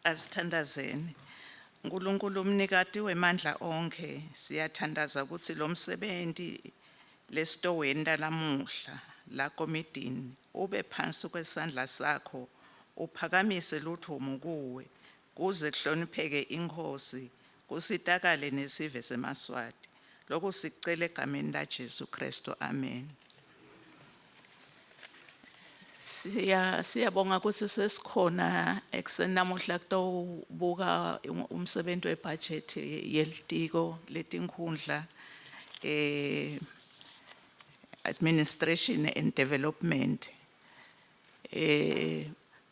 Asithandazeni. Nkulunkulu umnikati wemandla onkhe, siyathandaza kutsi lomsebenti lesitowenta lamuhla la komidini ube phansi kwesandla sakho, uphakamise ludvumo kuwe kuze kuhlonipheke inkhosi, kusitakale nesive semaSwati. Lokhu sikucela egameni laJesu Kristu. Amen. Siya siyabonga ukuthi sesikhona ekuseni namuhla kutowubuka umsebenzi webudget yelitiko letinkhundla administration and development.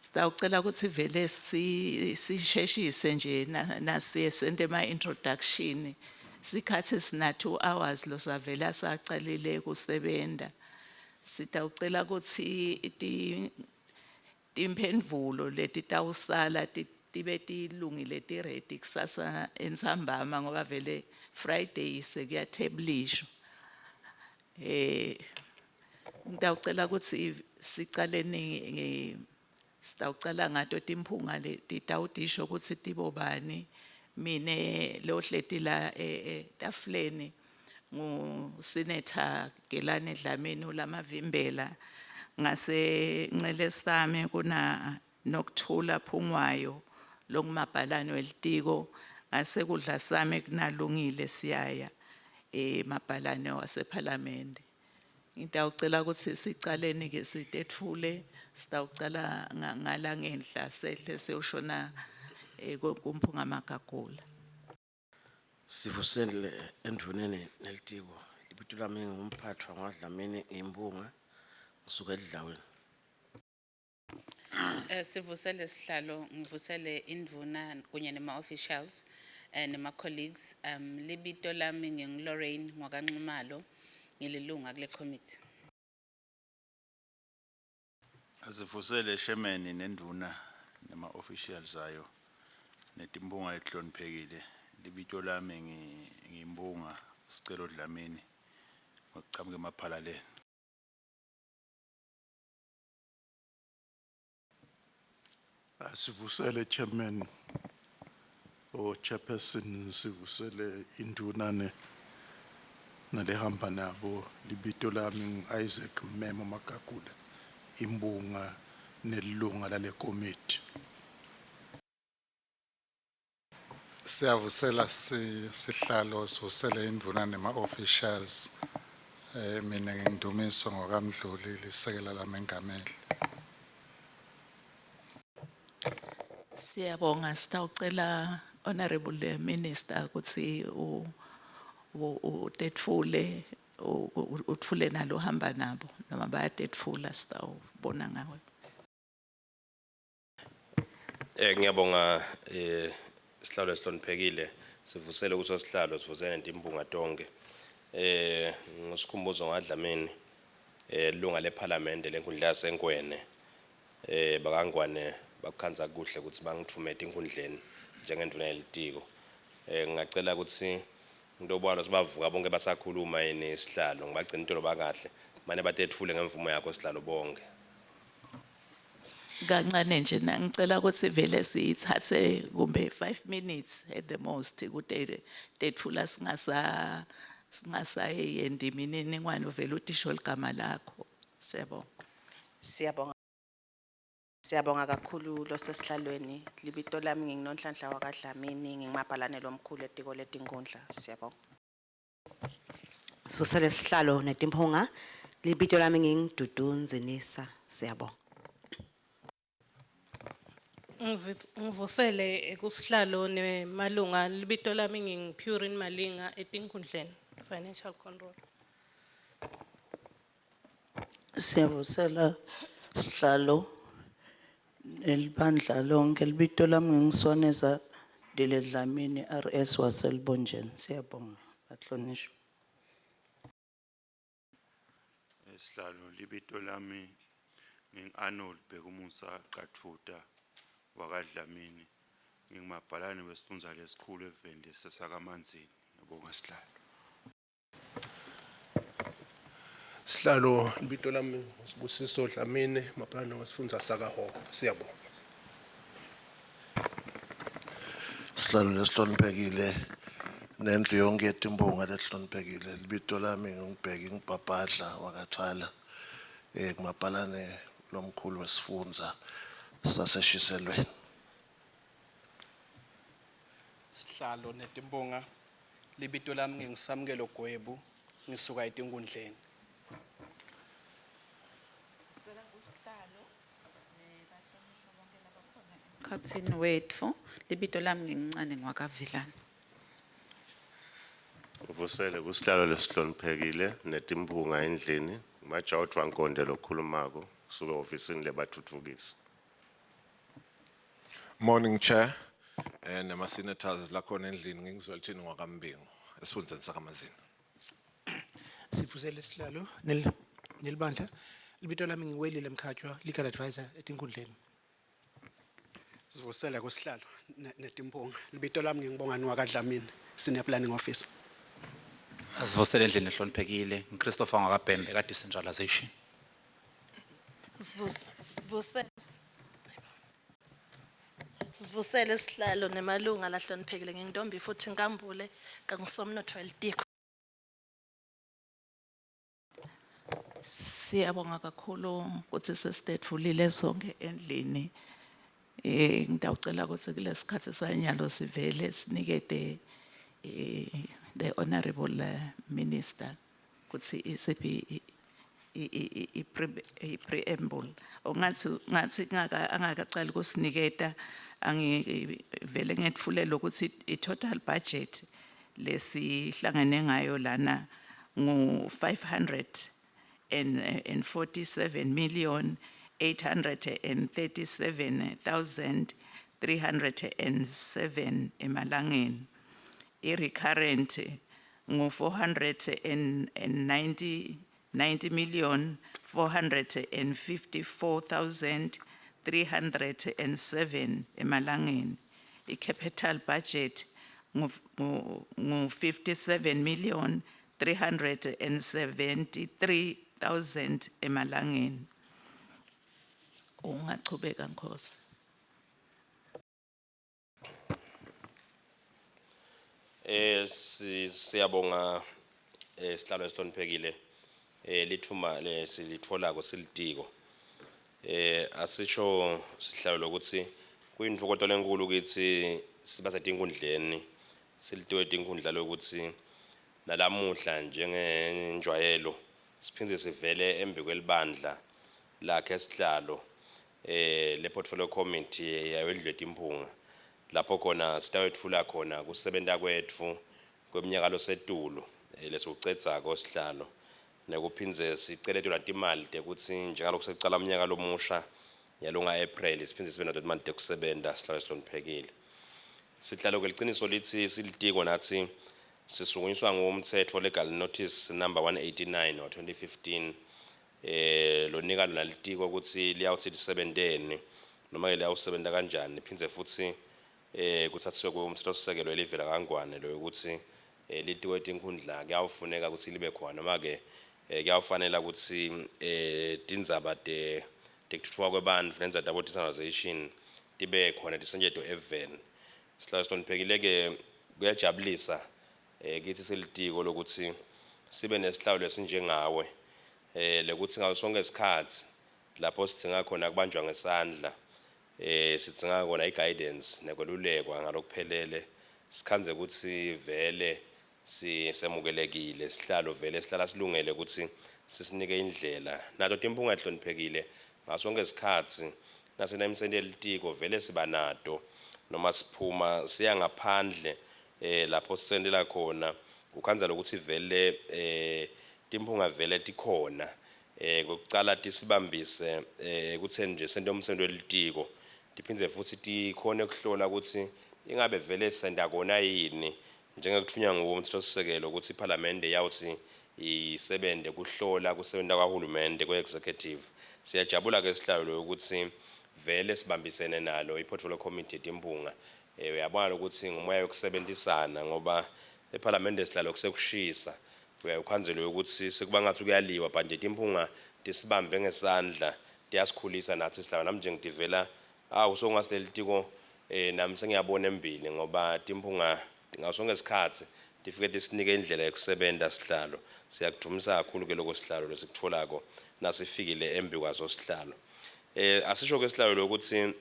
Sitawucela ukuthi vele sisheshise nje nasiye sente ama introduction. Sikhathi sina 2 hours losavela sacalile kusebenta. Sitawucela ukuthi timphendvulo letitawusala tibe tilungile ti-ready kusasa entsambama ngoba vele Friday sekuyathebulishwa. Ngitawucela ukuthi sicaleni sitawucala ngato timphunga letitawutisho ukuthi tibobani. Mine lohleti la etafuleni ngu Senator Gelani Dlamini ulamavimbela, ngase ncele sami kuna Nokuthula Phungwayo longumabhalane welitiko, ngase kudla sami kunalungile Siyaya mabhalane wasePhalamende. Ngitawucela ukuthi sicaleni ke sitetfule, sitawucala ngala ngenhla sehle siyoshona kuMphunga Magagula. Sivusele endvuneni nelitiko. Libito lami nguMphathwa ngwaDlamini ngiMphunga ngisuka eDlaweni. Sivusele sihlalo, ngivusele indvuna kunye nema officials nema colleagues. Libito lami ngingu Lorraine ngwakaNxumalo, ngililunga kule committee. Asivusele Shemeni nendvuna nema officials ayo netimphunga letihloniphekile. Libito lami ngiMphunga Sicelo Dlamini ngokuchamuka emaphalaleni. Sivusele chairman o chairperson, sivusele induna ne nalehamba nabo. Libito lami Isaac Memo Magagula, imbunga nelilunga lale committee. Siyavusela sihlalo, sivusele indvuna nema officials. Mina ngindumiso ngokaMdluli, lisekela lamengameli. Siyabonga, sitawucela Honorable Minister ukuthi utetfule, utfule nalo hamba nabo noma bayatetfula, sitawubona ngawe. Ngiyabonga sihlalo esihloniphekile, sivusele kuso sihlalo, sivusele netimbunga tonke. Ngisikhumbuzo ngaDlamini, lunga lePhalamende lenkundla yaseNgwene. Bakangwane bakukhandza kuhle ukuthi bangithume etinkundleni njengendvuna yelitiko. Ngingacela ukuthi ngitobona sibavuka bonke basakhuluma yini sihlalo, ngibagcina intolo bakahle, mane batetfule ngemvumo yakho sihlalo bonke. Kancane nje ngicela ukuthi vele siyithathe kumbe 5 minutes at the most kute tetfula singasayendi imininingwane, uvele utisho ligama lakho. Siyabonga. Siyabonga. Siyabonga kakhulu losesihlalweni. Libito lami nginguNonhlanhla wakaDlamini, ngingumabhalane lomkhulu etiko letinkundla. Siyabonga. Sivusele sihlalo netimphunga. Libito lami nginguDudu Nzinisa. Siyabonga. Ngivusele kusihlalo nemalunga. Libito lami nginguPurin Malinga etinkundleni, Financial Control. Siyavusela sihlalo nelibandla lonke. Libito lami nginguSwaneza Dile Dlamini RS waseLibonjeni. Siyabonga bahlonishwa. Sihlalo, libito lami ngingu-Arnold Bhekumusa Qathuta wakaDlamini. Ngingumabhalane wesifundza lesikhulu eVenda sesakaManzini. Ngiyabonga sihlalo. Sihlalo, libito lami Sibusiso Dlamini, mabhalane wesifundza sakaHhohho. Siyabonga. Sihlalo lesihloniphekile nendlu yonke yetimbonga lesihloniphekile libito lami ngingubheki ngibhabhadla wakaThwala eh kumabhalane lomkhulu wesifundza saseshiselweni. Sihlalo netimbonga libito lami nginguSamkelo Gwebu ngisuka etinkundleni. Emkhatsini wetfu libito lami nginguncane ngwakaVilane. Uvusele kusihlalo lesihloniphekile netimphunga endlini Majawudvwa Nkonde lokhulumako kusuka ofisini lebatfutfukisi. Morning Chair and nama senators lakhona endlini ngingizwelithini ngwakambingo esifundzeni sakaMazini. Sivusele sihlalo nelibandla. Libito lami ngiwelile Mkhatshwa, legal advisor etinkundleni. Sivusele kusihlalo netimbonga libito lami ngingibongani wakaDlamini senior planning officer. Asivusele endlini ehloniphekile, ngiChristopher ngakabhembe ka decentralization. Sivusele sihlalo nemalunga lahloniphekile ngintombi futhi Nkambule kangusomnotho welitiko. Siyabonga kakhulu kutsi sesitetfulile sonke endlini. Eh ngitawucela kutsi kulesikhatsi sanyalo sivele sinikete eh the honorable minister kutsi isiphi i preamble. Ungathi ngathi ngaka angakacali kusiniketa angivele ngetfule lokuthi i total budget lesihlangene ngayo lana ngu 547 million 837,307 emalangeni. I-recurrent ngu 490 90 million 454,307 emalangeni. I-capital budget ngu 57 million 373,000 emalangeni. Ungachubeka Nkosi. Siyabonga sihlalo esihloniphekile lithuma lesilitfolako silitiko. Asisho sihlalo lokuthi kuyintfokoto lenkulu kitsi siba setinkundleni silitiko tinkhundla lokuthi nalamuhla njengenjwayelo siphindze sivele embi kwelibandla lakhe sihlalo le portfolio committee yawendlu timphunga lapho khona sitawetfula khona kusebenta kwetfu kweminyaka losetulu lesiwucedzako sihlalo nekuphindze sicele tona timali tekutsi njengaloku sekucala umnyaka lomusha nyalo April siphindze sibe nato timali tekusebenta sihlalo esihloniphekile. Sihlalo ke liciniso litsi silitiko natsi sisukunyiswa ngumtsetfo legal notice number 189 wa 2015 lonika lona litiko kutsi liyawutsi lisebenteni noma ke liyawusebenta kanjani phindze futsi kuthatsiswe kumtsetfosisekelo elive lakaNgwane lokuthi litiko etinkhundla kuyawufuneka kutsi libe khona noma ke kuyawufanela kutsi tindzaba tekutfutfuka kwebantfu nendzaba tabo decentralization tibe khona tisetjentwe eveni. Sihlalo sihloniphekile ke kuyajabulisa kithi silitiko lokuthi sibe nesihlalo lesinjengawe lekuthi ngaso sonke isikhatsi lapho sidzinga khona kubanjwa ngesandla sidzinga khona i-guidance nekwelulekwa ngalokuphelele sikhandze kutsi vele sisemukelekile sihlalo vele sihlala silungele kutsi sisinike indlela nato timphunga ehloniphekile ngaso sonke isikhatsi nasena imisebenti yelitiko vele siba nato noma siphuma siya ngaphandle lapho sisentela khona ukhandza lokuthi vele timphunga vele tikhona kokucala tisibambise ekutheni nje sente umsebenzi welitiko tiphindze futhi tikhone kuhlola ukuthi ingabe vele senta kona yini njengekuthunywa ngumtsetfosisekelo ukuthi iphalamende yawuthi isebente kuhlola kusebenta kwahulumende kwe-executive. Siyajabula ke sihlalo ukuthi vele sibambisene nalo i-portfolio committee yetimphunga. Uyabona ukuthi ngumoya wokusebenzisana ngoba ephalamende sihlalo kusekushisa uyayukhanzela ukuthi sekuba ngathi kuyaliwa but nje timphunga tisibambe ngesandla tiyasikhulisa nathi sihlalo nami nje ngitivela awu sokungasileli tiko Nami sengiyabona embili ngoba timphunga ngaso sonke isikhathi tifike tisinike indlela yokusebenta sihlalo. Siyakudumisa kakhulu ke lokho sihlalo lesikutholako nasifikile embi kwaso sihlalo. Asisho ke sihlalo lokuthi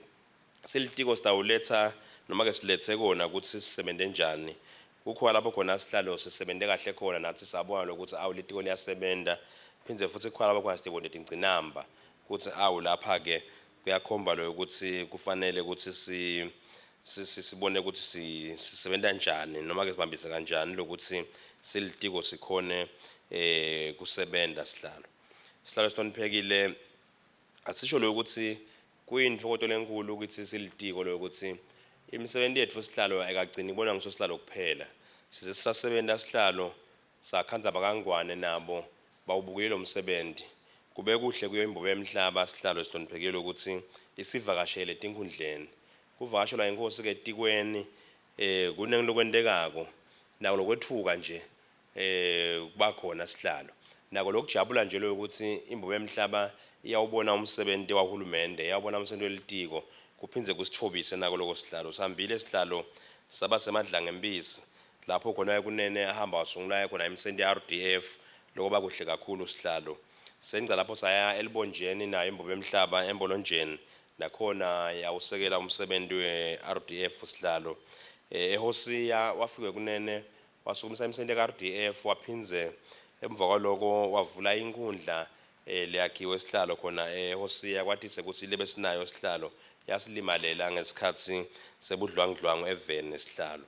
silitiko sitawuletha noma ke silethe kona ukuthi sisebenze njani. Kukhona lapho khona sihlalo sisebenze kahle khona nathi sabona lokuthi awu litiko liyasebenza, phindze futhi kukhona lapho khona sibone tingcinamba ukuthi awu lapha ke kuyakhomba lo ukuthi kufanele ukuthi sibone ukuthi sisebenza njani noma ke sibambise kanjani lokuthi silitiko sikhone kusebenza sihlalo. Sihlalo sihloniphekile, asisho lokuthi kuyintokoto lenkulu ukuthi silitiko lokuthi imisebenzi yethu sihlalo ayikagcini kubona ngiso sihlalo kuphela. Size sisasebenza sihlalo sakhandza bakangwane nabo bawubukile lo msebenzi. Kube kuhle kuyo imbobo yemhlaba sihlalo sihloniphekile ukuthi isivakashele tinkhundleni. Kuvakashelwa inkosi ke etikweni kunengi lokwentekako nako lokwethuka nje kuba khona sihlalo. Nako lokujabula nje lokuthi imbobo yemhlaba iyawubona umsebenzi wahulumende, iyawubona umsebenzi welitiko, kuphindze kusithobise nako lokho sihlalo. Sihambile sihlalo saba semadlanga empisi lapho khona kunene ahamba wasungula khona imisebenzi ya-RDF, lokho bakuhle kakhulu sihlalo. Sengca lapho saya elibonjeni nayo imbobo yemhlaba embolonjeni nakhona yawusekela umsebenzi we-RDF sihlalo. Ehosiya wafike kunene wasukumisa imisebenzi ka-RDF, waphindze emva kwaloko wavula inkundla leyakhiwe sihlalo khona eHosiya, kwatise ukuthi lebe sinayo sihlalo yasilimalela ngesikhathi sebudlwangudlwangu eveni sihlalo.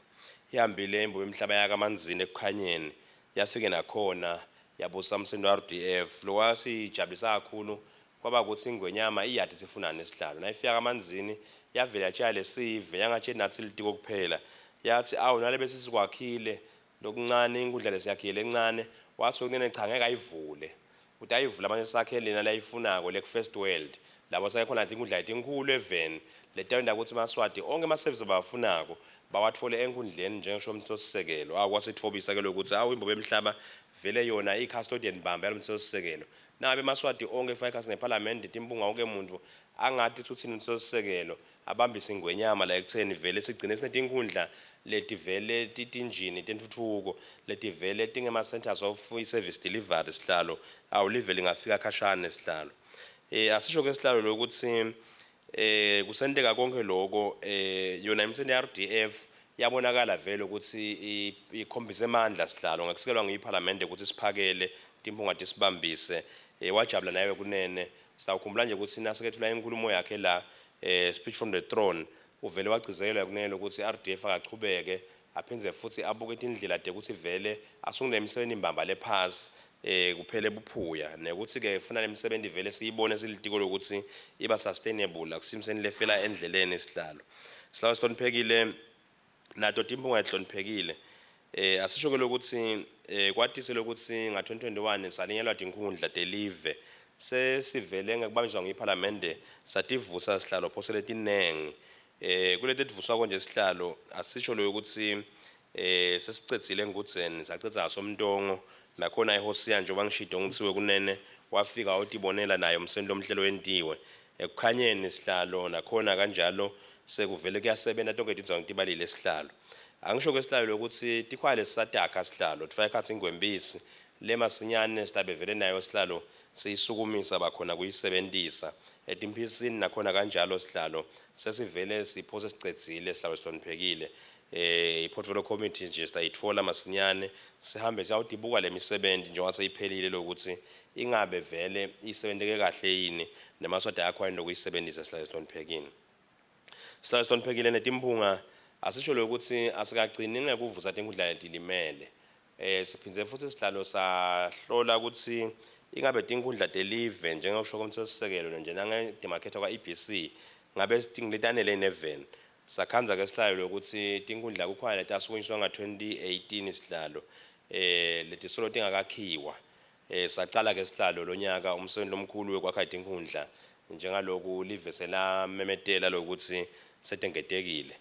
Ihambile imbobo yemhlaba yakaManzini ekukhanyeni, yafike nakhona yabusa umsebenzi we-RDF. Lokwasijabulisa kakhulu kwaba ukuthi ingwenyama iyadi sifunane sihlalo. Nayifika kaManzini yavela yatshela lesive, yangatsheli nathi litiko kuphela, yathi awu nale bese sikwakhile lokuncane inkundla lesiyakhile lencane, wathi kunene cha ngeke ayivule, uthi ayivule manje sakhe lena layifunako le first world labo sakhona inkundla letinkulu eveni letawenda ukuthi maswati onke ama services abawafunako bawathole enkundleni njengesho umthethosisekelo. Akwasithobisa ke lokuthi awu imbobo yemhlaba vele yona i-custodian bamba yalomthethosisekelo, nangabe maswati onke efaka ikhasi neParliament timbunga wonke umuntu angathi uthini umthethosisekelo abambise ingwenyama la ekutheni vele sigcine sinetinkundla letivele titinjini tentfutfuko letivele tingema centers of service delivery sihlalo, awulive lingafika khashane sihlalo. Asisho ke sihlalo lokuthi kusenteka konke lokho yona imisebenzi ya-RDF yabonakala vele ukuthi ikhombise amandla sihlalo ngekusekelwa ngiyiParliament ukuthi siphakele timphunga tisibambise. Wajabula naye kunene. Sawukhumbula nje ukuthi nasekethula inkulumo yakhe la speech from the throne uvele wagcizelela kunene ukuthi RDF akachubeke aphindze futhi abuke tindlela tekuthi vele asungule imisebenzi imbamba lephasi kuphele buphuya nekuthi ke funa lemisebenzi vele siyibone silitiko lokuthi iba sustainable akusimseni lefela endleleni sihlalo. Sihlalo sihloniphekile nato timphunga ehloniphekile. Asisho ke lokuthi kwatise lokuthi nga 2021 salinyelwa tinkhundla telive sesivele ngekubambiswa ngiParliament sativusa sihlalo phose letinengi. Kuleti tivuswa konje sihlalo asisho lo ukuthi sesicedzile engudzeni sacedza ngasomntongo nakhona eHosiya njengoba ngishido ngithiwe kunene wafika utibonela naye umsebenzi lomhlelo wentiwe ekukhanyeni sihlalo nakhona kanjalo sekuvele kuyasebenza tonke tindzawo ngitibalile sihlalo. Angisho ke sihlalo lokuthi tikhwale sisatakha sihlalo tifaka ekhatsi ingwembisi le masinyane silabe vele nayo sihlalo siyisukumisa bakhona kuyisebentisa etimphisini nakhona kanjalo sihlalo sesivele siphose sicedzile sihlalo sihloniphekile. I-portfolio committee nje sitayitfola masinyane sihambe siyawutibuka lemisebenzi njengoba seyiphelile lokuthi ingabe vele isebenteke kahle yini nemaswati akho yini lokuyisebenzisa sihlalo sihloniphekile. Sihlalo sihloniphekile netimphunga asisho lokuthi asikagcini ngekuvusa tinkundla letilimele. Siphindze futhi sihlalo sahlola ukuthi ingabe tinkundla telive njengokusho komthethosisekelo nje nangedemarcator kwa-EBC ngabe letanele neveni. Sakhandza ke sihlalo lokuthi tinkundla kukhona letasukunyiswa nga-2018 sihlalo letisolo tingakakhiwa. Sacala ke sihlalo lonyaka umsebenzi lomkhulu wekwakha tinkundla njengaloku live selamemetela lokuthi setengetekile.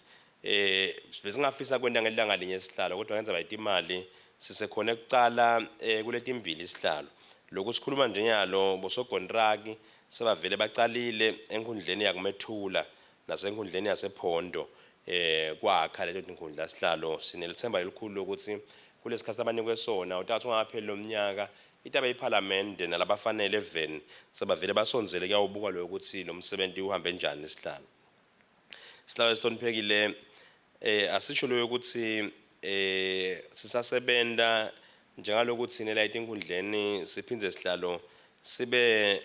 Besingafisa kwenta ngelanga linye sihlalo kodwa ngenza bayitimali sisekhona ekucala kuletimbili sihlalo. Lokhu sikhuluma nje nyalo bosogontraki sebavele bacalile enkundleni yakumethula nasenkundleni yasePhondo. eh kwakha leto tinkhundla sihlalo. Sinelithemba lelikhulu lokuthi kulesikhathi abanikwe sona utathi ungapheli lo mnyaka itabe iphalamende nalabafanele eveni sebavele basondzele kuyawubuka lo ukuthi lo msebenzi uhambe njani sihlalo. Sihlalo esihloniphekile, asisho loyo ukuthi sisasebenta njengaloku thina la etinkundleni siphindze sihlalo sibe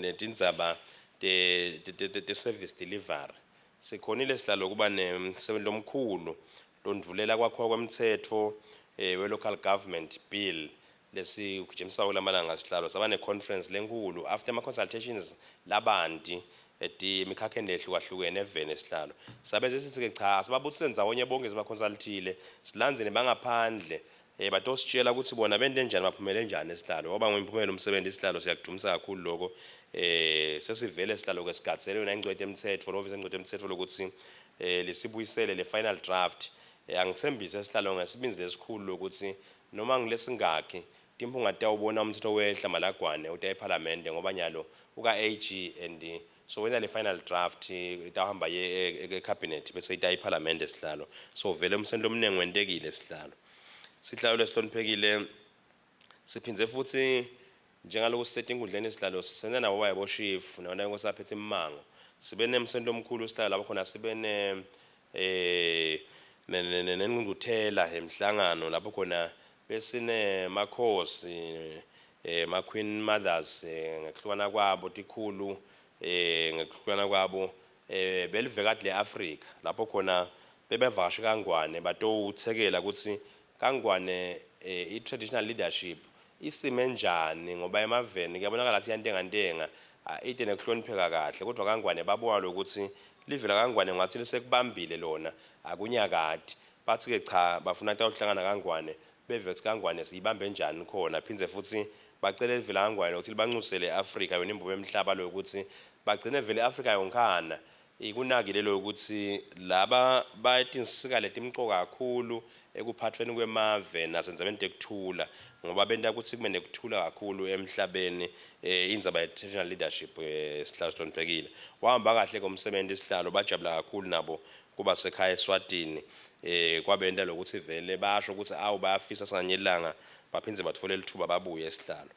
netindzaba te service delivery. Sikhonile sihlalo kuba nemsebenzi lomkhulu londvulela kwakhiwa kwemtsetfo we local government bill lesigijimisa kulamalanga sihlalo. Saba ne-conference lenkulu after ama-consultations labanti emikhakheni lehlukahlukene eveni sihlalo. Sabe sesithi-ke cha, asibabuthise ndzawonye bonke sibaconsultile, silandzele bangaphandle batositshela ukuthi bona bente njani, baphumele njani esihlalo. Ngoba ngumphumela umsebenzi isihlalo, siyakudumisa kakhulu lokho. Sesivele sihlalo ke sigatsele yona ingcweti emthetho, lo office engcweti emthetho lokuthi lisibuyisele le final draft. Angithembise sihlalo ngesibinzi lesikhulu ukuthi noma ngilesingakhi timphunga tiyawubona umthetho wehla malagwane uta ephalamende, ngoba nyalo uka AG and so wena le final draft itahamba ye e-cabinet bese ita ephalamende sihlalo. So vele umsebenzi omningi wentekile sihlalo. Sihlalo lesihloniphekile, siphindze futhi njengaloku sisethe inkundleni sihlalo sisebenza nabo baye boshifu nabona inkosi aphethe immango. Sibe nemsebenzi omkhulu sihlalo lapho khona sibe ne eh nengqungquthela emhlangano lapho khona besine makhosi, ma queen mothers ngekuhlukana kwabo, tikhulu ngekuhlukana kwabo belivekati leAfrika, lapho khona bebevakashe kaNgwane batowuthekela ukuthi kaNgwane i-traditional leadership isime njani, ngoba emaveni kuyabonakala ngathi iyantengantenga, ide nekuhlonipheka kahle, kodwa kaNgwane babuka lokuthi live la kaNgwane ngathi lisekubambile lona akunyakadi. Bathi ke cha, bafuna kutawuhlangana kaNgwane beve ukuthi kaNgwane siyibambe njani khona. Phindze futhi bacele live la kaNgwane ukuthi libancusele eAfrika yona imbobo emhlaba lo ukuthi bagcine vele eAfrika yonkhana ikunakile lo ukuthi laba bayatinsika letimcoka kakhulu ekuphathweni kwemave nasendzabeni tekuthula, ngoba benta ukuthi kube nekuthula kakhulu emhlabeni. Indzaba ye-traditional leadership, sihlalo sihloniphekile, wahamba kahle komsebenzi sihlalo, bajabula kakhulu nabo kuba sekhaya eSwatini. Kwabenta lokuthi vele basho ukuthi awu, bayafisa singanye ilanga baphindze batfole lithuba babuye esihlalo.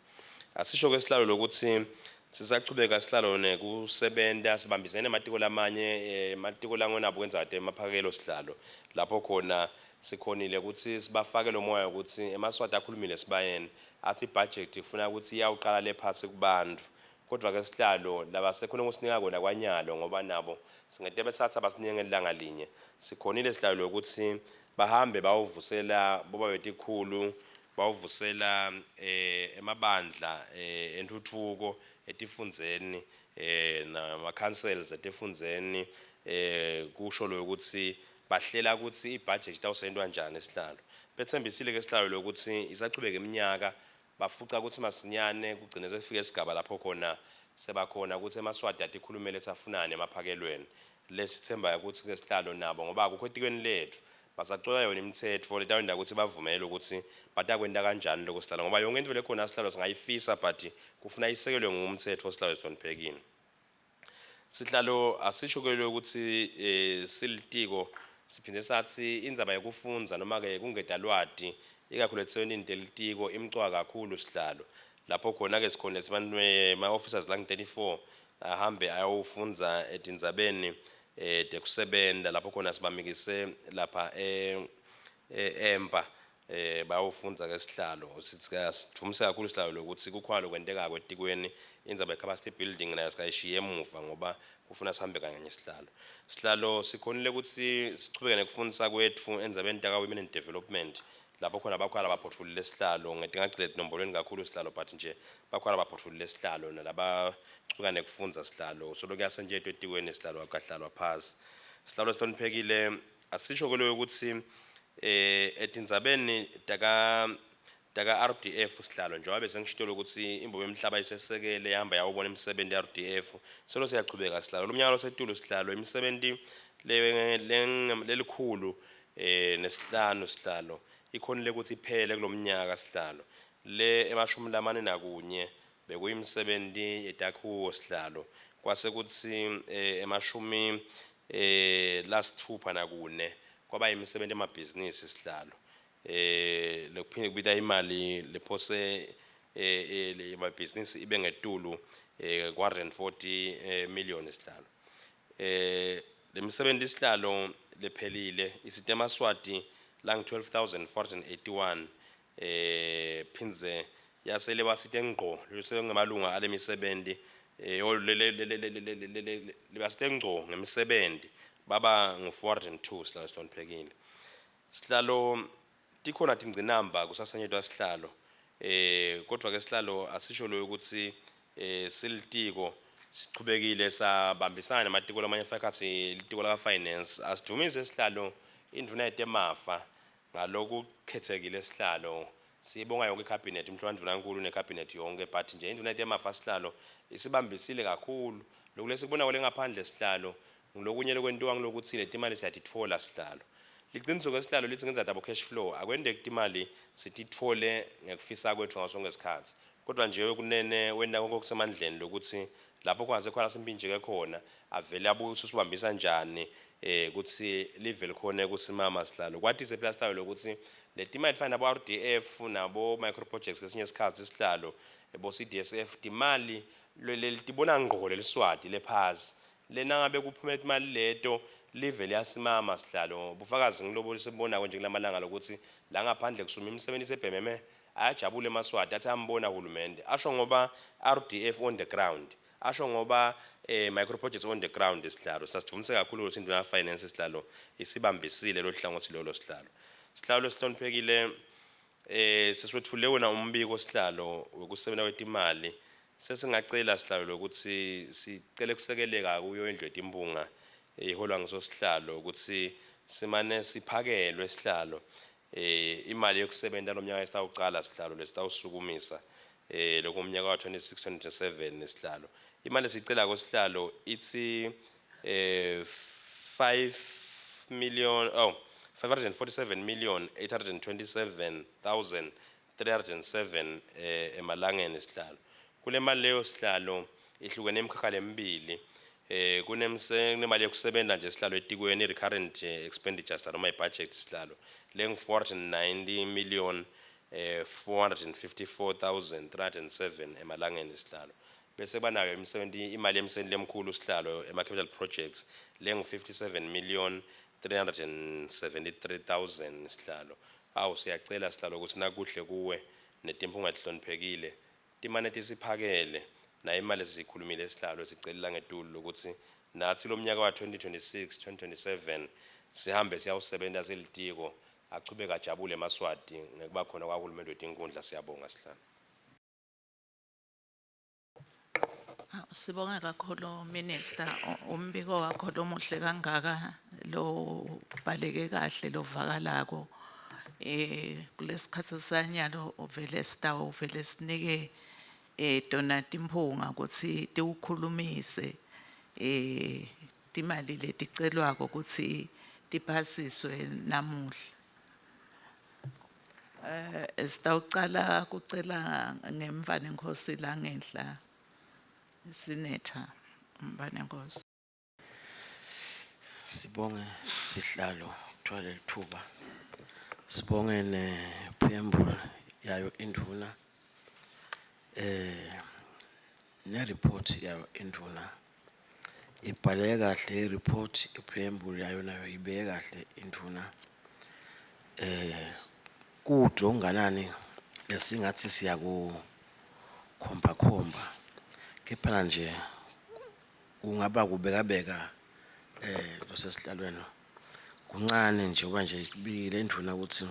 Asisho ke sihlalo lokuthi sisachubeka sihlalo nekusebenta sibambisene ematiko lamanye, ematiko langonabo kwenza kade emaphakelo sihlalo, lapho khona sikhonile ukuthi sibafake lo moya ukuthi emaSwati akhulumile sibayeni athi ibudget kufuna ukuthi iyawuqala le phasi kubantu. Kodwa ke sihlalo labasekhona ukusinika kona kwanyalo, ngoba nabo singete besatha basinike ngelanga linye, sikhonile sihlalo ukuthi bahambe bawuvusela boba betikhulu, bawuvusela emabandla entuthuko etifundzeni nama councils etifundzeni, kusho lo ukuthi bahlela ukuthi ibudget itawusentwa njani sihlalo. Bethembisile ke sihlalo lokuthi isachubeka iminyaka bafuca ukuthi masinyane kugcine sekufike isigaba lapho khona sebakhona ukuthi emaSwati atikhulumele safunane emaphakelweni. Lesithemba ukuthi ke sihlalo nabo, ngoba akukho etikweni lethu, basacola yona imithetho letawenda ukuthi bavumele ukuthi batakwenta kanjani lokho sihlalo, ngoba yonke into lekhona sihlalo singayifisa, but kufuna isekelwe ngumthetho sihlalo esihloniphekile. Sihlalo, asisho ke ukuthi silitiko siphinde sathi indzaba yekufundza noma ke kungeda lwati ikakhulu ekusebentini telitiko imcoka kakhulu sihlalo, lapho khona ke sikhona sibantu ma officers lang 34 ahambe ayofundza etindzabeni tekusebenta, lapho khona sibamikise lapha empa bayofundza ke sihlalo. Sithi siyadvumisa kakhulu sihlalo lokuthi kukhona lokwentekako etikweni. Indzaba ye-capacity building nayo sikayishiye emuva ngoba kufuna sihambe kanye sihlalo. Sihlalo, sikhonile ukuthi sichubeke nekufundisa kwetfu endzabeni taka women in development, lapho khona bakhona labaphotfulile sihlalo, ngetingagcile tinombolweni kakhulu sihlalo, but nje bakhona labaphotfulile sihlalo nalabachubeka nekufundza sihlalo. So lokuyasentshetwa etikweni sihlalo, akahlalwa phasi sihlalo sihloniphekile. Asisho ke loyo ukuthi etindzabeni taka RDF sihlalo, njengoba bese ngishito ukuthi imbobo yemhlaba isesekele ihamba yawubona imisebenzi ya RDF, solo siyachubeka sihlalo. Lomnyaka losetulu sihlalo, imisebenzi lelikhulu nesihlanu sihlalo ikhonile ukuthi iphele kulomnyaka sihlalo. Le emashumi lamane nakunye bekuyimisebenzi yetakhiwo sihlalo, kwase kuthi emashumi lasithupha nakune kwaba imisebenzi emabhizinisi sihlalo lokuphinde kubita imali lephose emabhizinisi ibe ngetulu kwa 140 million sihlalo. Lemisebenzi isihlalo lephelile isite emaSwati lang 12481 phinze yasele basite ngqo lesengemalunga alemisebenzi lebasite ngqo ngemisebenzi baba ngu 402 sihlalo sihloniphekile. Sihlalo, tikhona tingcinamba kusasenyetwa sihlalo, kodwa ke sihlalo asisho lo ukuthi silitiko sichubekile sabambisana namatiko lamanye afakhathi litiko la finance. Asidumise sihlalo indvuna yetemafa ngalokukhethekile sihlalo, siyibonga yonke icabinet, umhlabandvunankulu necabinet yonke, but nje indvuna yetemafa sihlalo isibambisile kakhulu. Lokhu lesikubona kule ngaphandle sihlalo ngilokunye lokwentiwa ngilokuthi letimali siyatitfola sihlalo. Liqiniso ke sihlalo lithi ngenza tabo cash flow akwendeki imali sititfole ngekufisa kwethu ngaso sonke isikhathi, kodwa nje kunene wena konke okusemandleni lokuthi lapho kwase khona simpintsheke khona avele abuye ukuthi usibambisa kanjani ukuthi live likhone kusimama sihlalo. Kwatise phela sihlalo lokuthi letimali fana nabo RDF nabo micro projects lesinye isikhathi sihlalo bo CDSF timali lelitibona ngqo leliswati lephasi lena ngabe kuphumela imali leto live liyasimama sihlalo. Bufakazi ngilobo sibonako nje kulamalanga lokuthi la ngaphandle kusuma imisebenzi sebhememe ayajabula emaSwati athi ambona uhulumende asho ngoba RDF on the ground asho ngoba micro projects on the ground sihlalo. Sasivumise kakhulu ukuthi induna finance sihlalo isibambisile lo hlangothi lolo sihlalo. Sihlalo sihloniphekile, seswethule wona umbiko sihlalo wokusebenza kwetimali. Sesingacela sihlalo lokuthi sicele kusekeleka kuyo indlu yetimbunga iholwa ngisosihlalo ukuthi simane siphakelwe sihlalo imali yokusebenza lomnyaka esitawucala sihlalo lesitawusukumisa lokumnyaka wa 26 27 sihlalo. Imali esicela sihlalo ithi 5 million oh 547 million 827,307 emalangeni sihlalo. Kule mali leyo sihlalo ihlukene imikhakha lemibili, kunemali yokusebenza nje sihlalo etikweni recurrent expenditures noma ibudget sihlalo lengu 490 million 454,307 emalangeni sihlalo. Bese banayo imisebenzi imali yemisebenzi lemkhulu sihlalo ema capital projects lengu 57 million 373,000 sihlalo. Awu siyacela sihlalo ukuthi nakuhle kuwe netimphunga tihloniphekile timane tisiphakele nayo imali esikhulumile sihlalo sicelela ngetulu ukuthi nathi lo mnyaka wa 2026 2027 sihambe siyawusebenza silitiko achubeka ajabule emaSwati ngekuba khona kwahulumende wetinkundla. Siyabonga sihlalo. Sibonga kakhulu Minister, umbiko wakho lomuhle kangaka lo bhaleke kahle lovakalako. Kulesikhatsi sanyalo uvele sitawo uvele sinike tona timphunga kutsi tiwukhulumise timali leticelwako kutsi tiphasiswe namuhla. Sitawucala kucela ngemvanenkosi la ngenhla Senator Mvanenkosi. Sibonge sihlalo kuthola lelithuba. Sibonge ne preamble yayo indvuna ne report yayo indvuna. Ibhaleke kahle i-report, i-preamble yayo nayo ibeke kahle indvuna. Kude okunganani lesingathi siyaku khomba khomba kepha nje kungaba kubekabeka losesihlalweni kuncane nje kuba nje ibikile indvuna ukuthi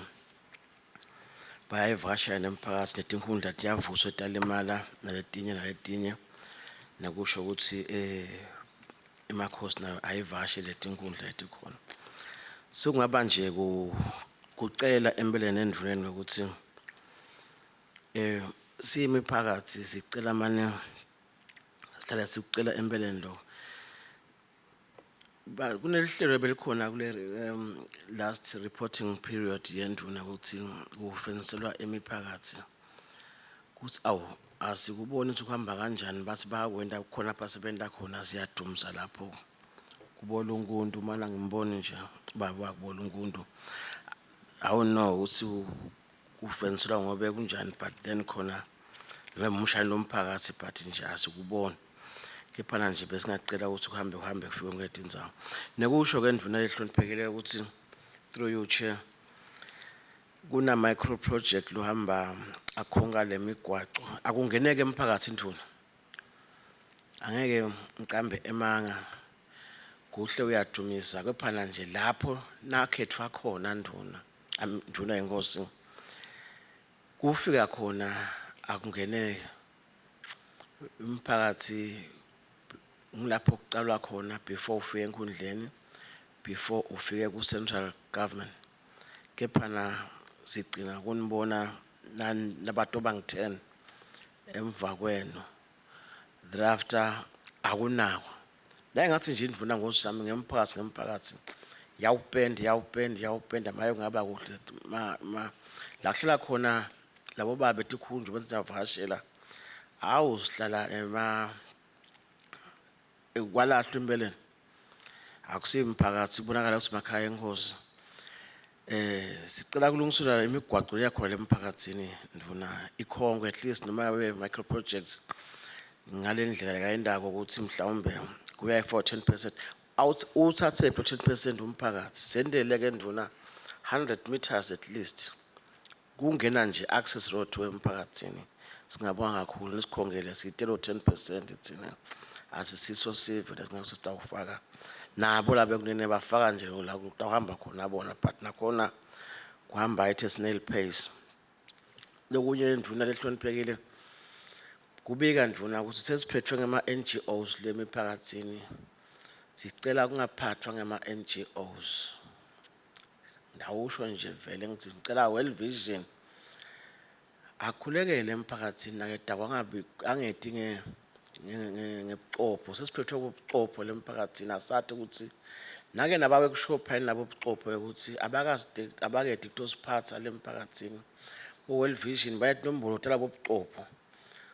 bayayivakashela nemphakathi letinkundla tiyavuswa talimala naletinye naletinye nekusho ukuthi emakhosi nayo ayivakashele letinkundla letikhona. Sokungaba nje kucela empeleni endvuneni ukuthi siyimiphakathi sicela mane sihlala sikucela empeleni lokho. Ba kunelihlelo belikhona kule last reporting period yendvuna ukuthi kufenselwa imiphakathi kuthi awu asikuboni ukuthi kuhamba kanjani, bathi bayakwenda khona lapha sebenta khona siyadumsa lapho. Kubolunkuntu mana ngimboni nje baba wakubolunkuntu. I don't know ukuthi ufenselwa ngobe kunjani, but then khona noma umshayeli lomphakathi, but nje asikuboni. Kepha nje besingacela ukuthi kuhambe kuhambe kufike ngetindzawo. Nekusho ke ndvuna lehloniphekile ukuthi through you, chair, kuna micro project lohamba akhonka lemigwaco, akungeneke emphakathi ndvuna. Angeke ngiqambe emanga, kuhle uyadumisa, kepha nje lapho nakhethwa khona ndvuna, ndvuna yenkosi, kufika khona akungeneke umphakathi. Ngilapho kuqalwa khona before ufike enkundleni, before ufike ku central government. Kepha na sigcina kunibona nabantu bangu-10 emva kwenu, thereafter akunako la. Engathi nje indvuna ngosami ngemphakathi yawupenda yawupenda yawupenda, maye kungaba kuhle ma la kuhlala khona labo baba betikhunju benzavakashela. Awu, sihlala ema kwalahlwa empeleni, akusiyo imphakathi, kubonakala ukuthi makhaya enkosi. Sicela kulungiselwa imigwaqo yakhona lemphakathini ndvuna, ikhongwe at least noma yabe micro projects ngale ndlela kayindako ukuthi mhlawumbe kuya for 10%, uthathe pho 10% umphakathi, sendele ke ndvuna 100 meters at least kungena nje access road to emphakathini. Singabonga kakhulu nisikhongele, siyitelo 10% thina, asisiso sive lesingase sitawufaka nabo laba ekunene bafaka nje la kutawuhamba khona bona, but nakhona kuhamba at a snail pace. Lokunye ndvuna lehloniphekile, kubika ndvuna ukuthi sesiphethwe ngema-NGOs lemiphakathini. Sicela kungaphathwa ngema-NGOs. Ndawusho nje vele ngithi ngicela World Vision akhulekele emphakathini nakedakwa, angabi angedi ngebucopho. Sesiphethwe kubucopho lemphakathini, asathi ukuthi nake nabawe kushopha yini labo bucopho ukuthi abakazi abakedi kutosiphatha lemphakathini. Bo-World Vision bayathi nombolo talabo bucopho,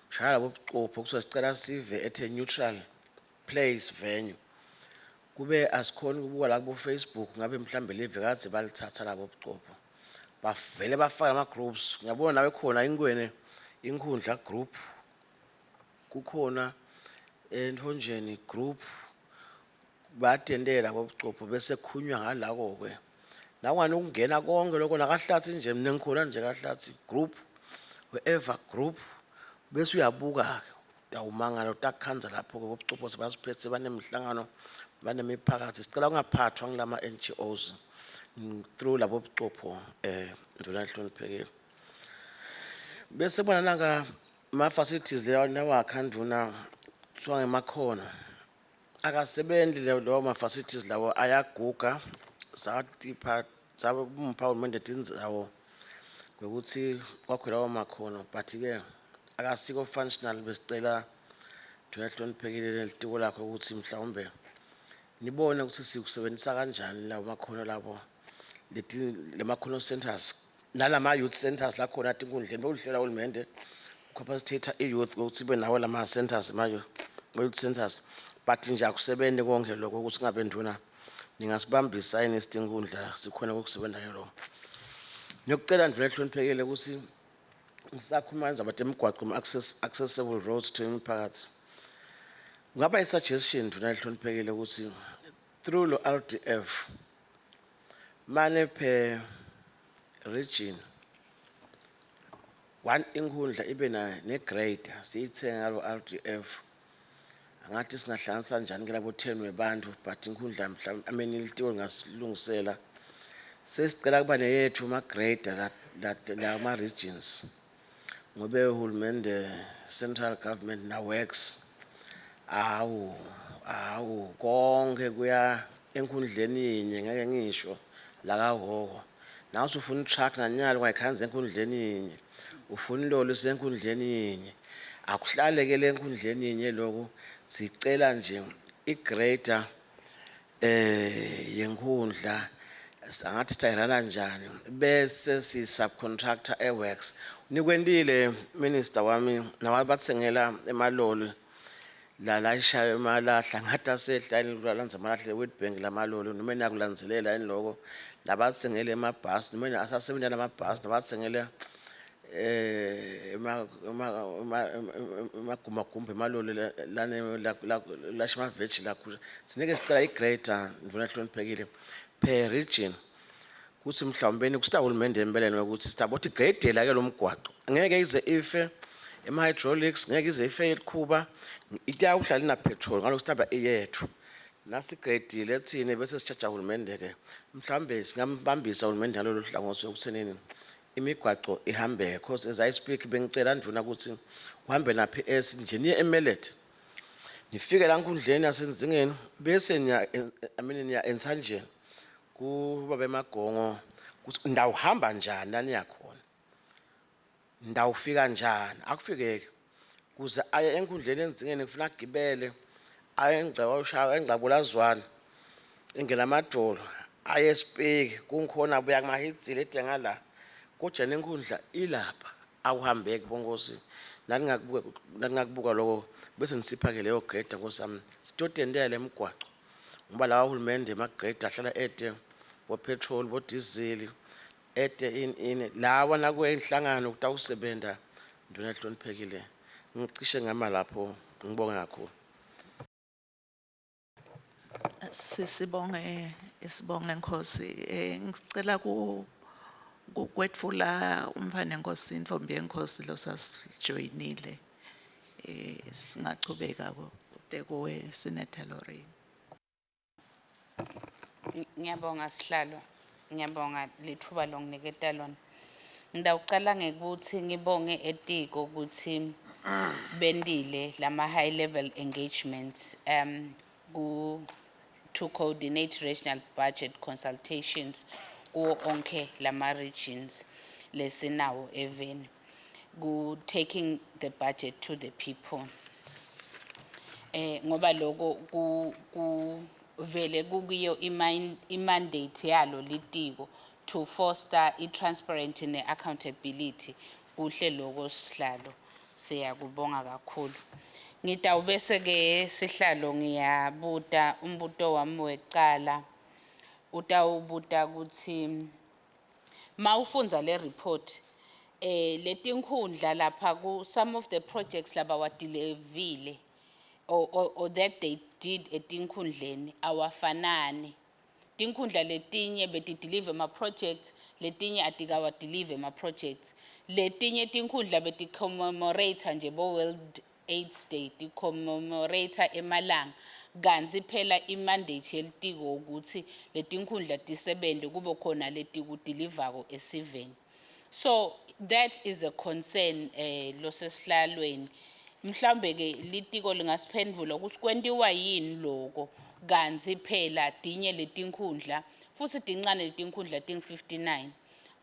kushaya labo bucopho kuthiwa sicela sive at a neutral place venue, kube asikhoni ukubuka la kubo-Facebook ngabe mhlambe live kadze balithatha labo bucopho, bavele bafaka ama-groups. Ngiyabona nawe khona inkwene inkhundla group, kukhona enthonjeni group, bayatendela bobucopho bese khunywa ngalako-ke nakungani ukungena konke lokho. Nakahlathi nje mina ngikhona nje kahlathi group, wherever group, bese uyabuka-ke utawumangala utakukhandza lapho-ke bobucopho sebasiphethe, banemihlangano, banemiphakathi. Sicela kungaphathwa ngilama-NGOs, through labo bucopho, ndvuna hloniphekile. Bese kubona nanka ma-facilities leyo nawakha ndvuna, kuthiwa ngemakhono, akasebenzi lawo ma-facilities lawo, ayaguga. Satipha sabumpa hulumende tindzawo kwekuthi kwakho lawo makhono, but-ke akasiko functional. Besicela ndvuna hloniphekile nelitiko lakho ukuthi mhlawumbe nibone ukuthi sikusebenzisa kanjani lawo makhono labo, leti lemakhono centers nalama youth centers lakhona etinkundleni. Bewudlela hulumende capacitate i-youth ukuthi ibe nawo lama centers, ma youth centers, but nje akusebenzi konke lokho. Ukuthi ngabe ndvuna ningasibambisa yini isitinkundla sikhona ukusebenza ke lokho. Ngiyokucela ndvuna ehloniphekile ukuthi ngisakhuluma indaba temigwaqo, access accessible roads to imiphakathi, kungaba i-suggestion ndvuna ehloniphekile ukuthi through lo RDF mane per region one inkhundla ibe na ne-grader, siyithenga ngalo RDF. Angathi singahlanganisa njani ke labo 10 webantu, but inkhundla mhlawumbe, I mean, ilitiko lingasilungisela. Sesicela kuba neyethu ama-grader la ma-regions, ngobe uhulumende central government na works, awu awu konke kuya enkundleni yinye. Ngeke ngisho la kahhoko nawe usufuna i-truck nanyalo ungayikhanza enkundleni yinye, ufuna iloli isenkundleni yinye, akuhlaleke le enkundleni yinye. Lokhu sicela nje i-grader yenkundla, angathi sitayirana njani, bese si subcontractor e-works. Nikwentile, minister wami, nababathengela emaloli. La layishaya emalahla ngathi asehla yini kulandza amalahle e-Witbank lamaloli noma nakulandzelela yini loko labatsengele emabhasi noma asasebenza lamabhasi labatsengele emagumagumba emaloli lane lasha emaveji lakhusha. Sineke sicela i-grader, ndvuna hloniphekile, per region kutsi mhlawumbeni kusita hulumende empeleni ukuthi sitaboti gradela ke lo mgwaqo ngeke ize ife ema-hydraulics, ngeke ize ife elikhuba itawuhlala ina petrol ngaloko sitaba iyethu nasigradile thine bese sitshaja hulumende ke mhlawumbe singambambisa hulumende ngalolu hlangothi ekuthenini imigwaco ihambe, cause as I speak bengicela ndvuna ukuthi uhambe na PS nje niye eMellet, nifike la nkundleni yaseNzingeni, bese niya, I mean, niya eNsanjeni kuba bemagongo kuthi ndawuhamba njani la niyakhona, ndawufika njani, akufikeki kuze aye enkundleni eNzingeni kufuna agibele aye engcebo engcabulazwana ingena amadolo aye esipiki kungikhona buya kumahitsile ede ngala kodwa nenkundla ilapha akuhambeki bonkosi. Naningakubuka lokho bese nisipha-ke leyo grader, nkosi yami, sitotendela le migwaco ngoba lawa hulumende ema-grader ahlala ede bo-petrol bo-diesel ede ini ini lawa nakuyenhlangano kutawusebenta. Ndvuna ehloniphekile, ngicishe ngama lapho, ngibonge kakhulu. Sisibonge, isibonge Nkosi. Ngicela ku kwetfula umfana enkosi, intombi yenkosi losasijoyinile. Singachubeka kude kuwe, Senator Lorraine. Ngiyabonga sihlalo. Ngiyabonga lithuba longiniketa lona. Ngidawucala ngekuthi ngibonge etiko ukuthi bendile lama high level engagements ku to coordinate regional budget consultations kuwo onke lama regions lesinawo eveni ku taking the budget to the people, ngoba lokho ku vele kukiyo imandate yalo litiko to foster i-transparency ne-accountability. Kuhle lokho sihlalo, siyakubonga kakhulu. Ngitawubese ke sihlalo ngiyabuta umbuto wami wekucala, utawubuta ukuthi mawufundza le report letinkhundla lapha ku some of the projects labawadelivile or that they did etinkhundleni awafanani. Tinkhundla letinye betideliver ama-projects, letinye atikawadeliver ama-projects, letinye tinkhundla beti-commemorate nje bo-World AIDS Day, ti-commemorate emalanga, kantsi phela imandate yelitiko ukuthi letinkhundla tisebente kube khona letikudilivako esiveni. So that is a concern losesihlalweni. Mhlawumbe ke litiko lingasiphendvula ukuthi kwentiwa yini loko kantsi phela dinye letinkhundla futhi tincane letinkhundla, ting 59,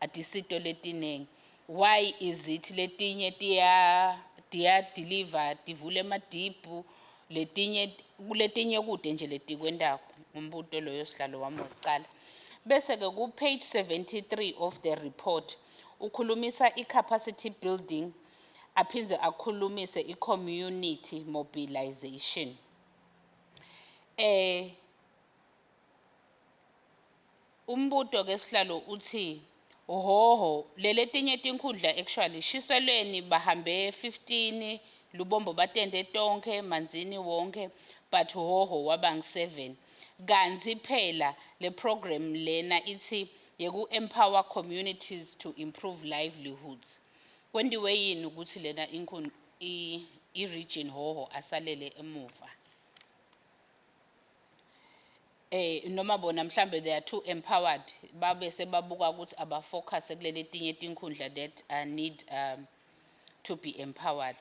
atisito letinengi. Why is it letinye tiya tiya deliver tivule emadiphu, letinye kuletinye kude nje letikwentako? Umbuto loyo sihlalo wami wokucala. Bese ke ku page 73 of the report ukhulumisa i-capacity building aphindze akhulumise i-community mobilization. Umbuto ke sihlalo uthi hoho leletinye tinkhundla, actually Shiselweni bahambe 15, Lubombo batende tonke, Manzini wonke, but Hoho wabang 7, kantsi phela le program lena ithi yeku empower communities to improve livelihoods. Kwentiwe yini ukuthi lena i region Hoho asalele emuva? Noma bona mhlambe they are too empowered, babe sebabuka ukuthi abafocus kulele tinye tinkhundla that need to be empowered.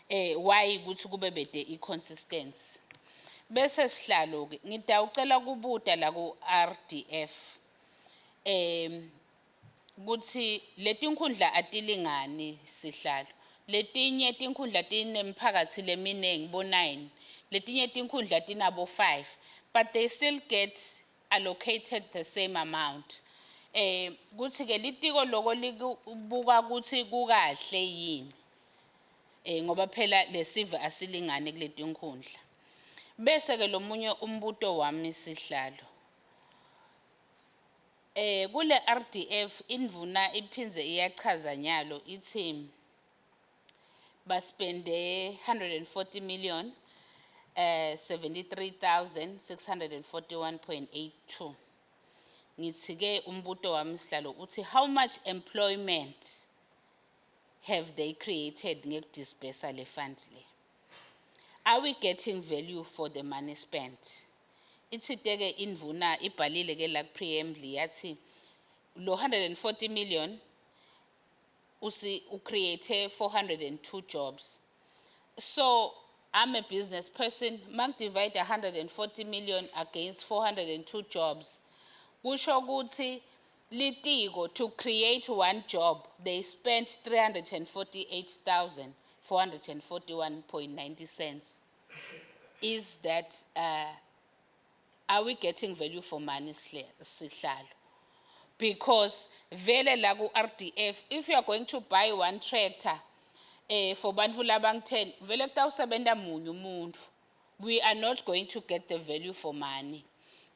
Why ukuthi kube bede i-consistency? Bese sihlalo ke ngidawucela kubuta la ku RDF kuthi letinkhundla atilingani sihlalo. Letinye tinkhundla tinemphakathi leminengi bo 9, letinye tinkhundla tinabo 5, but they still get allocated the same amount. Kuthi ke litiko loko likubuka ukuthi kukahle yini? Ngoba phela lesive asilingane kuletinkhundla. Bese ke lomunye umbuto wami, sihlalo. Kule RDF indvuna iphindze iyachaza nyalo, ithi baspende 140 million 73,641.82. Ngithi ke umbuto wami, sihlalo, uthi how much employment have they created ngekudisbursa le fund le? Are we getting value for the money spent? Ithi ke indvuna ibhalile ke la preamble, yathi lo 140 million usi ucreate 402 jobs. So I'm a business person, divide 140 million against 402 jobs, kusho ukuthi litiko to create one job they spent 348,441.90 cents. Is that are we getting value for money, sihlalo? Because vele la ku RDF, if you are going to buy one tractor for bantfu labang 10, vele kutawusebenta munye umuntfu. We are not going to get the value for money.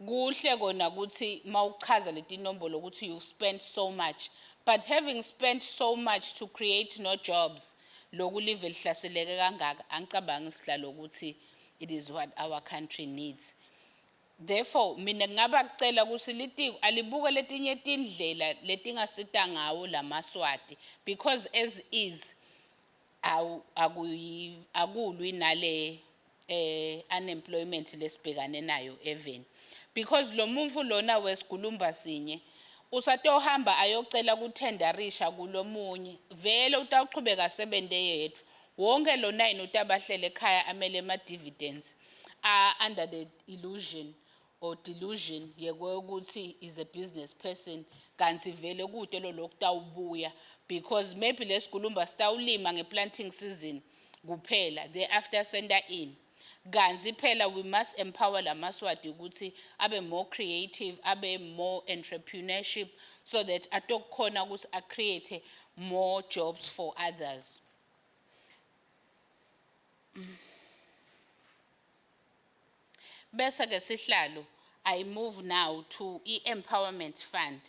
Kuhle kona ukuthi mawuchaza letinombolo ukuthi you spent so much, but having spent so much to create no jobs, loku live lihlaseleke kangaka, angicabangi, sihlalo, ukuthi it is what our country needs. Therefore mina ngingaba kucela ukuthi litiko alibuke letinye tindlela letingasita ngawo lamaswati, because as is awu akuyi akulwi nale unemployment lesibhekane nayo even, because lo muntu lona wesigulumba sinye usatohamba ayocela kuthendarisha kulomunye, vele utawuchubeka asebente yedvwa. Wonke lo 9 utabahlele ekhaya amele ema dividends are under the illusion or delusion yekwekuthi is a business person, kanti vele kute lo lokutawubuya, because maybe lesigulumba sitawulima nge-planting season kuphela, thereafter senda in. Kanti phela we must empower lamaswati ukuthi abe more creative, abe more entrepreneurship, so that atokukhona ukuthi acreate more jobs for others. Bese ke, sihlalo, I move now to i-empowerment fund.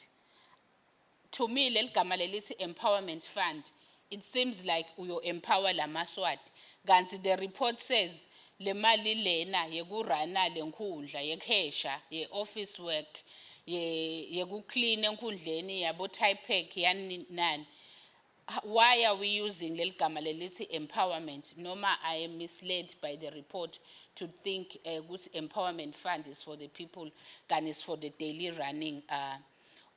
To me leli gama lelithi empowerment fund, it seems like uyo empower lamaswati, kanti the report says le mali lena yekurana lenkundla, yekuhesha, ye-office work, ye yekuclean enkundleni, yabo type yani nani. Why are we using leli gama lelithi empowerment? Noma I am misled by the report to think ukuthi empowerment fund is for the people, kanti is for the daily running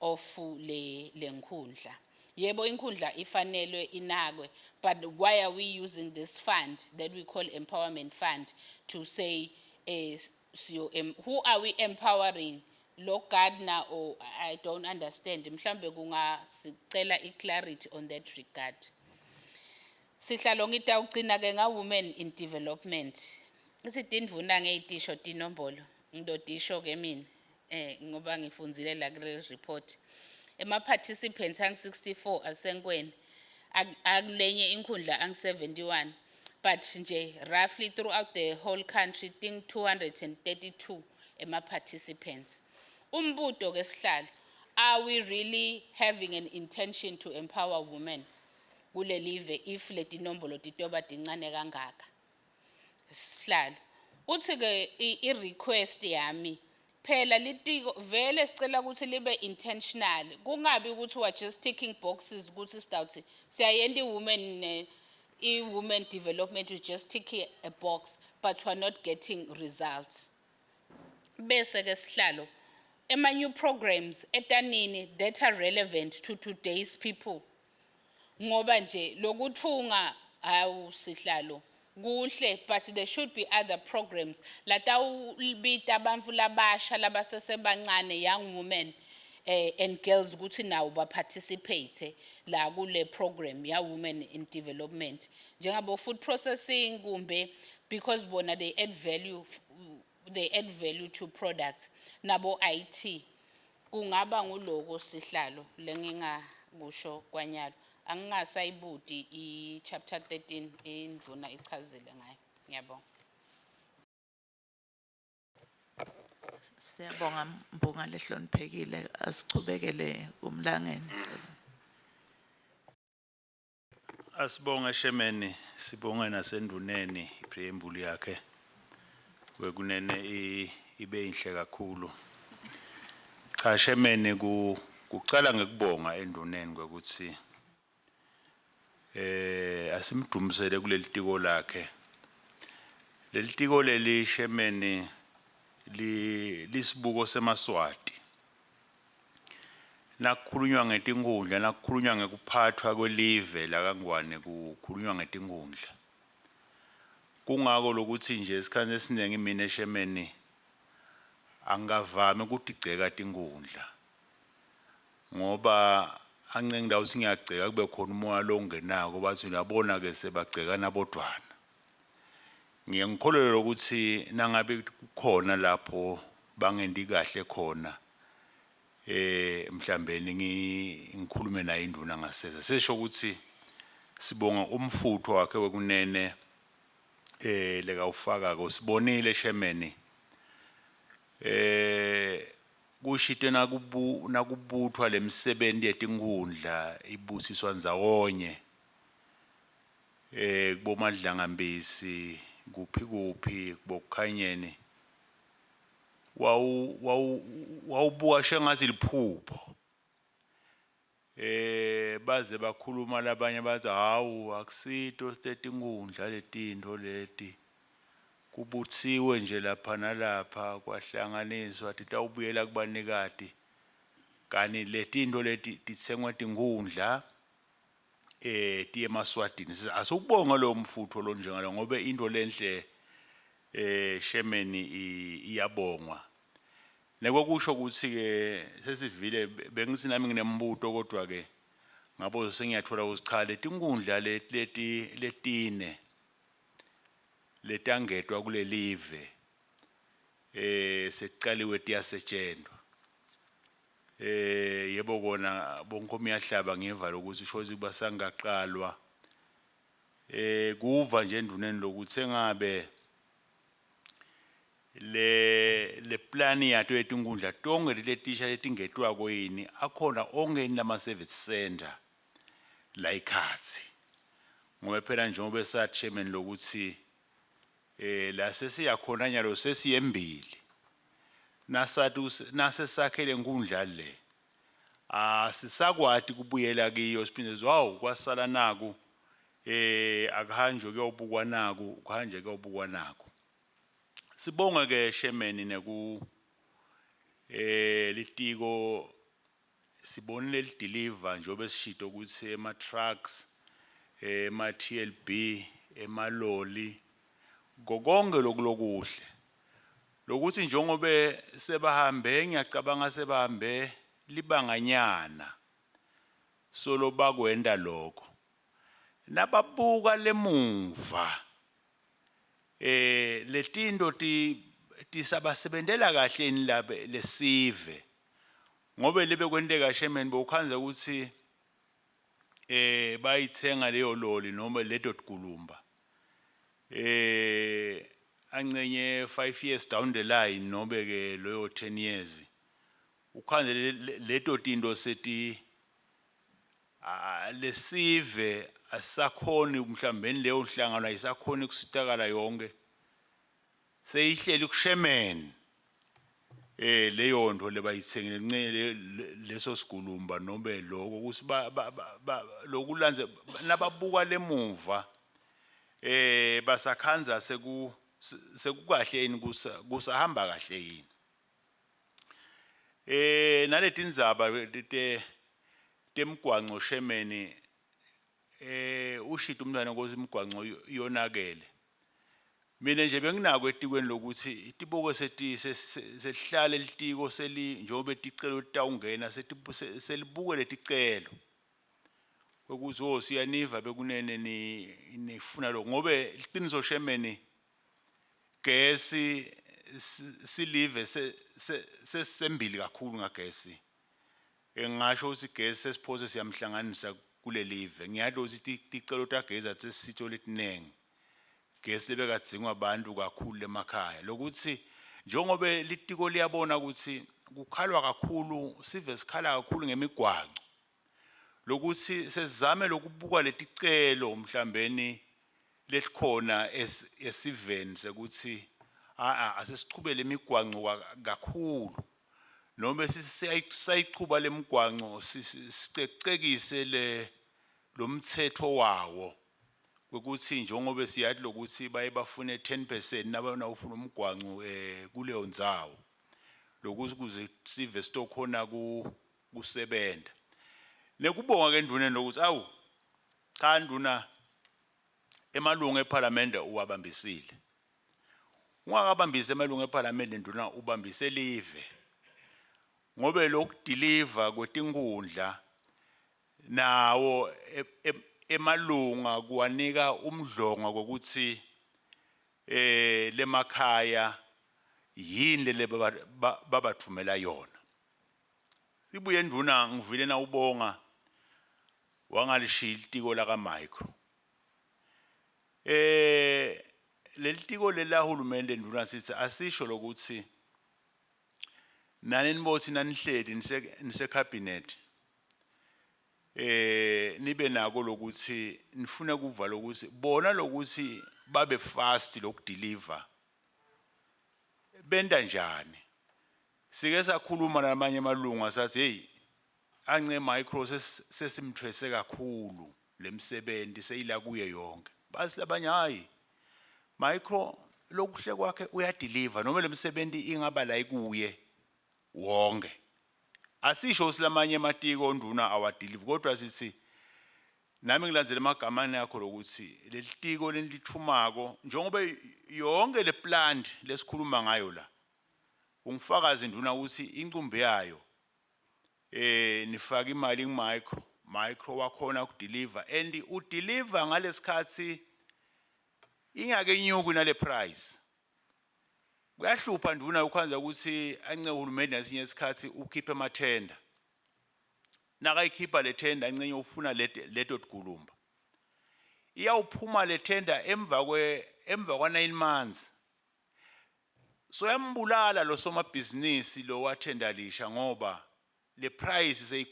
of le lenkundla. Yebo, inkundla ifanelwe inakwe, but why are we using this fund that we call empowerment fund to say siyo who are we empowering, lo gardener or? I don't understand. Mhlambe kungasicela i-clarity on that regard. Sihlalo, ngitawugcina ke nga women in development. Ithi tindvuna ngeyitisho tinombolo, ngidodisho ke mina ngoba ngifundzile la kule report. Ema participants ang 64 asenkweni, akulenye inkundla ang 71, but nje roughly throughout the whole country think 232 ema participants. Umbuto ke, sihlalo, are we really having an intention to empower women kulelive if letinombolo titoba tincane kangaka? Sihlalo, uthi ke i-request yami phela, litiko vele sicela ukuthi libe intentional, kungabi ukuthi we are just ticking boxes ukuthi sitawuthi siyayenta i-women i-women development, we just tick a box but we are not getting results. Bese ke, sihlalo, ema new programs etanini that are relevant to today's people, ngoba nje lokuthunga, hawu sihlalo, kuhle, but there should be other programs latawubita abantu labasha labasesebancane, young women and girls, ukuthi nawo baparticipate la kule program ya women in development, njengabo food processing kumbe, because bona they add value to products, nabo IT. Kungaba nguloko, sihlalo, lengingakusho kwanyalo. Angingasayibuti i chapter 13 indvuna ichazile ngayo. Ngiyabonga. Siyabonga Mbunga lehloniphekile asichubekele kumlangeni. Asibonge Shemeni, sibonge nasenduneni ipreamble yakhe. Wekunene ibe inhle kakhulu. Cha Shemeni ku kucala ngekubonga enduneni kwekuthi asimdumisele kuleli tiko lakhe. Leli tiko leli Shemeni li lisibuko semaswati. Nakukhulunywa ngetinkundla, nakukhulunywa ngekuphathwa kwelive lakaNgwane kukhulunywa ngetinkundla. Kungako lokuthi nje esikhathini esiningi mina Shemeni angikavami ukutigceka tinkundla. Ngoba ancengi ndawo singiyagceka kube khona umoya lo ongenako bathi uyabona ke sebagcekana bodvwana. Ngiye ngikholelwe ukuthi nangabe kukhona lapho bangendi kahle khona mhlambeni ngikhulume naye induna ngasese. Sesho ukuthi sibonga umfutho wakhe wekunene lekawufaka ko sibonile Shemeni kushite nakubu nakubuthwa lemsebenzi yetinkundla ibusiswa ndzawonye kubomadlangambisi kuphi kuphi kubokukhanyeni wawu wawu wawubuka shengathi liphupho. Baze bakhuluma labanye bathi hawu akusito sitetinkundla letinto leti, kubutsiwe nje lapha nalapha kwahlanganiswa titawubuyela kubanikati, kani letinto leti titsengwe tinkundla tiye emaswatini. Asukubonga lo mfutho lo njengalo ngobe into lenhle Shemeni iyabongwa. Nekokusho ukuthi ke sesivile bengithi nami nginembuto kodwa ke ngabo sengiyathola ukuthi cha letinkundla leti letine letangetwa kulelive sekuqaliwe tiyasetshenzwa. Yebo kona bonke iyahlaba ngeva lokuthi usho ukuthi basangaqalwa kuva nje enduneni lokuthi sengabe le plan yato yetinkundla tonke letisha letingetwako yini akhona onke yini lama service center la ikhatsi, ngoba phela njengoba sa chairman lokuthi la sesiyakhona nyalo sesiyembili nasati nase sakhe lenkundla le asisakwati kubuyela kiyo siphinde hawu kwasala naku akuhanjwe kuyobukwa naku kuhanje kuyobukwa naku. Sibonge ke Shemeni neku litiko sibonile lideliver njengoba sishito ukuthi ema trucks ema TLB emaloli konke lokulokuhle lokuthi njengobe sebahambe ngiyacabanga sebahambe libanganyana solo bakwenda lokho nababuka lemuva letinto tisabasebentela kahle yini labe lesive, ngobe lebe kwenteka Shemeni bokhanza ukuthi bayithenga leyo loli noma leto tigulumba ancenye 5 years down the line nobe ke loyo 10 years ukhanze leto tinto seti lesive asisakhoni mhlambeni leyo nhlangano ayisakhoni kusitakala yonke seyihleli kushemeni leyo nto lebayithengile ncele leso sigulumba nobe lokho ukuthi lokulandze nababuka lemuva basakhanza sekukahle yini kusahamba kahle yini. Naletindzaba temgwanco Shemeni ushito umntwana ukuthi imigwanco yonakele. Mina nje benginako etikweni lokuthi itiboko selihlale litiko seli njengoba ticelo titawungena selibuke leticelo ukuthi oh siyaniva bekunene nifuna lokho, ngobe iqiniso Shemeni gesi silive sesembili kakhulu ngagesi. Engasho ukuthi gesi sesiphose siyamhlanganisa kulelive. Ngiyati ukuthi ticelo tagezi atisesitho letinengi. Gesi lebekadzingwa abantu kakhulu emakhaya. Lokuthi njengoba litiko liyabona ukuthi kukhalwa kakhulu, sive sikhala kakhulu ngemigwaco. Lokuthi sesizame lokubuka leticelo mhlambeni letikhona esiveni sekuthi a asesichubele imigwanco kakhulu noma sisayichuba lemigwanco sicecekise le lomthetho wawo kwekuthi njengoba siyathi lokuthi baye bafune 10% nabona ufuna umgwanco kuleyo ndzawo lokuthi kuze sive sitokhona kusebenza. Nekubonga ke ndvuneni lokuthi awu cha nduna, emalungu ePhalamende uwabambisile. Ungakabambisi emalungu ePhalamende nduna, ubambise live, ngobe lokudeliver kwetinkundla nawo emalunga kuwanika umdlonga kokuthi lemakhaya yini le babathumela yona. Sibuye nduna, ngivile na ubonga wangalishiya litiko la ka micro. Lelitiko lelahulumende nduna, sithi asisho lokuthi nani nibothi nanihleli nise cabinet nibe nako lokuthi nifuna kuva lokuthi bona lokuthi babe fast lokudeliver benta njani. Sike sakhuluma namanye amalungu asathi hey, ance micro sesimthwese kakhulu lemsebenzi, seyila kuye yonke. Basi labanye, hayi, micro lokuhle kwakhe uyadeliver noma lemsebenzi ingaba la ikuye wonke. Asisho silamanye amatiko nduna awadeliver, kodwa sithi nami ngilandzela emagamani akho lokuthi lelitiko lenilithumako njengoba yonke le plant lesikhuluma ngayo la, ungifakazi nduna ukuthi incumbi yayo nifaka imali ku micro, micro wakhona ukudeliver and udeliver ngalesikhathi ingake inyuki nale price. Kuyahlupha nduna ukhanza ukuthi ance uhulumende nesinye isikhathi ukhiphe amathenda, nakayikhipha le tender ancenye ufuna leto tigulumba, iyawuphuma le tender emva kwa 9 months. So yambulala lo somabhizinisi lo wathendalisha ngoba le price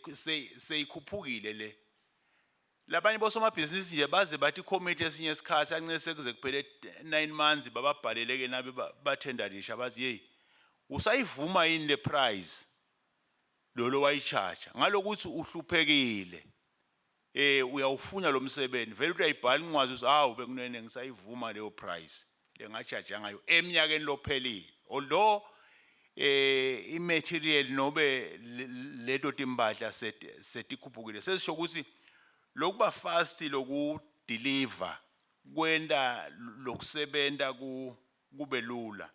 seyikhuphukile le. Labanye bosomabhizinisi nje baze bathi committee esinye isikhathi ancese kuze kuphele 9 months, bababhalele ke nabe bathendalisha bathi hey, usayivuma yini le price lo wayicharge ngalokuthi uhluphekile, uyawufuna lo msebenzi vele, uyayibhala incwadi uthi hawu, bekunene ngisayivuma leyo price lengajaja ngayo eminyakeni lophelile, although imaterial nobe leto timpahla setikhuphukile. Sesisho ukuthi lokuba fast loku deliver kwenta lokusebenta kube lula.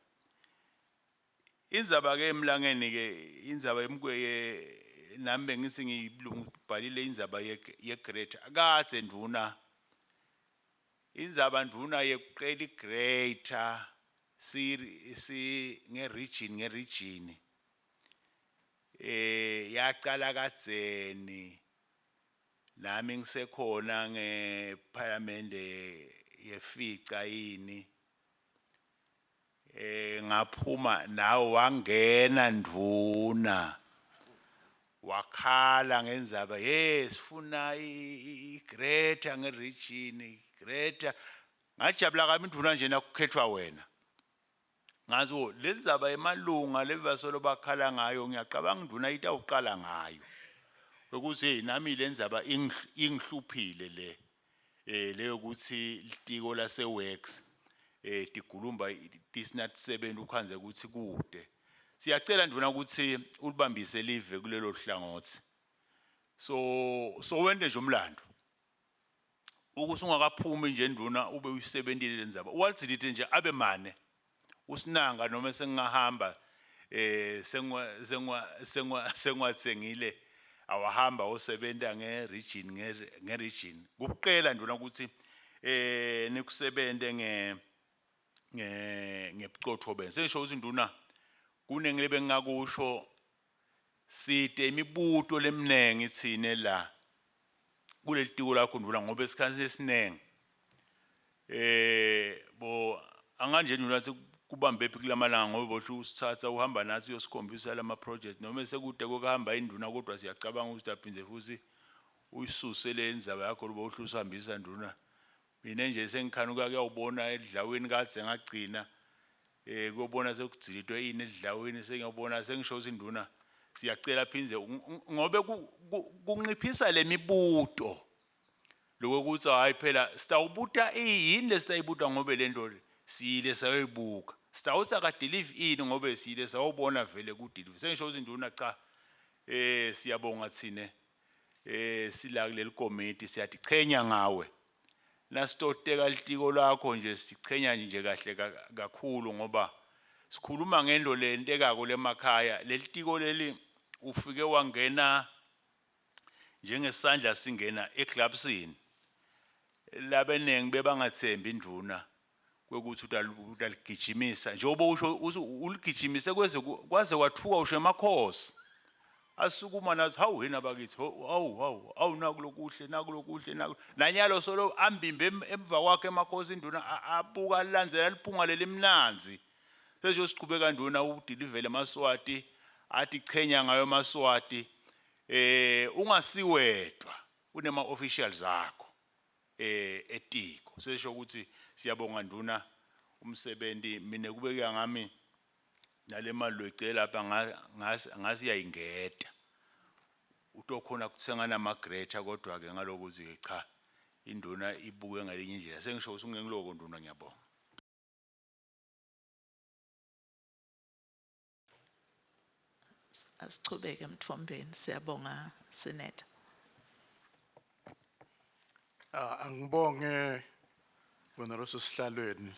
Indzaba ke emlangeni ke, indzaba yemkwe nami bengithi ngiyibhalile indzaba ye grater akadze ndvuna. Indzaba ndvuna yekuqela igrater si si ngeregion ngeregion yacala kadzeni nami ngisekhona ngeParliament yefica yini, ngaphuma nawe wangena ndvuna, wakhala ngendzaba hey, sifuna igrater ngeregion, igrater. Ngajabula kabi ndvuna nje nakukhethwa wena, ngazi wo le ndzaba yemalunga lebebasolo bakhala ngayo. Ngiyacabanga ndvuna itawuqala ngayo ukuthi hey, nami le ndzaba ingihluphile le leyo ukuthi litiko lase works tigulumba tisinatisebenti ukhanze ukuthi kude. Siyacela ndvuna ukuthi ulibambise live kulelo hlangothi, so wente nje umlando ukuthi ungakaphumi nje nduna ube uyisebentile lendzaba, uwalithilite nje abe mane usinanga noma sengingahamba sengwa sengwa sengwa sengwathengile awahamba osebenta nge-region nge-region Kuqela nduna ukuthi nikusebente nge nge ngebucotho benu. Sengisho ukuthi nduna kunengi lebengingakusho, site imibuto leminengi thine la. Kuleli tiko lakho ndvuna, ngoba esikhatsini esiningi bo anganje ndvuna kubambe phi kulamalanga, ngoba bohle usithatha uhamba nathi uyosikhombisa lama project noma sekude kokuhamba induna, kodwa siyacabanga ukuthi aphinde futhi uyisuse le ndzaba yakho loba uhle usihambisa nduna. Mina nje sengikhanuka kuyawubona edlaweni kadze ngagcina kuyobona sekudzilitwe ini edlaweni, sengiyobona sengisho ukuthi induna siyacela phindze ngobe kunciphisa lemibuto lokuthi hayi phela sitawubuta yini lesitayibuta, ngobe lento siyile sayoyibuka, sitawuthi akadelive ini ngobe siyile sawubona vele kudelive. Sengisho ukuthi induna cha, siyabonga thine sila kuleli komiti, siyatichenya ngawe nasitoteka litiko lakho nje, sichenya nje kahle kakhulu ngoba sikhuluma ngento lentekako lemakhaya. Leli tiko leli ufike wangena njengesandla singena eglabsini, labenengi bebangathembi indvuna kwekuthi utaligijimisa njengoba usho uligijimise kweze kwaze kwathuka usho emakhosi asukuma nathi, hawu yena bakithi, hawu hawu hawu, naku lokuhle, naku lokuhle, naku nanyalo solo ambimbe emva kwakhe emakhosi induna abuka landzela liphunga lelimnanzi. Sesho siqhubeka nduna udilivele emaSwati athi chenya ngayo emaSwati, ungasiwedwa, unema officials akho etiko. Sesho ukuthi siyabonga nduna umsebenzi. Mina kubeka ngami nale mali loyicela lapha ngasiyayingeta utokhona kuthenga nama-grater, kodwa ke ngalokuthi ke cha, induna ibuke ngalinye indlela. Sengisho ukuthi ungengiloko nduna, ngiyabonga. Asichubeke Mtfombeni, siyabonga Senator. Ah, angibonge wena losesihlalweni.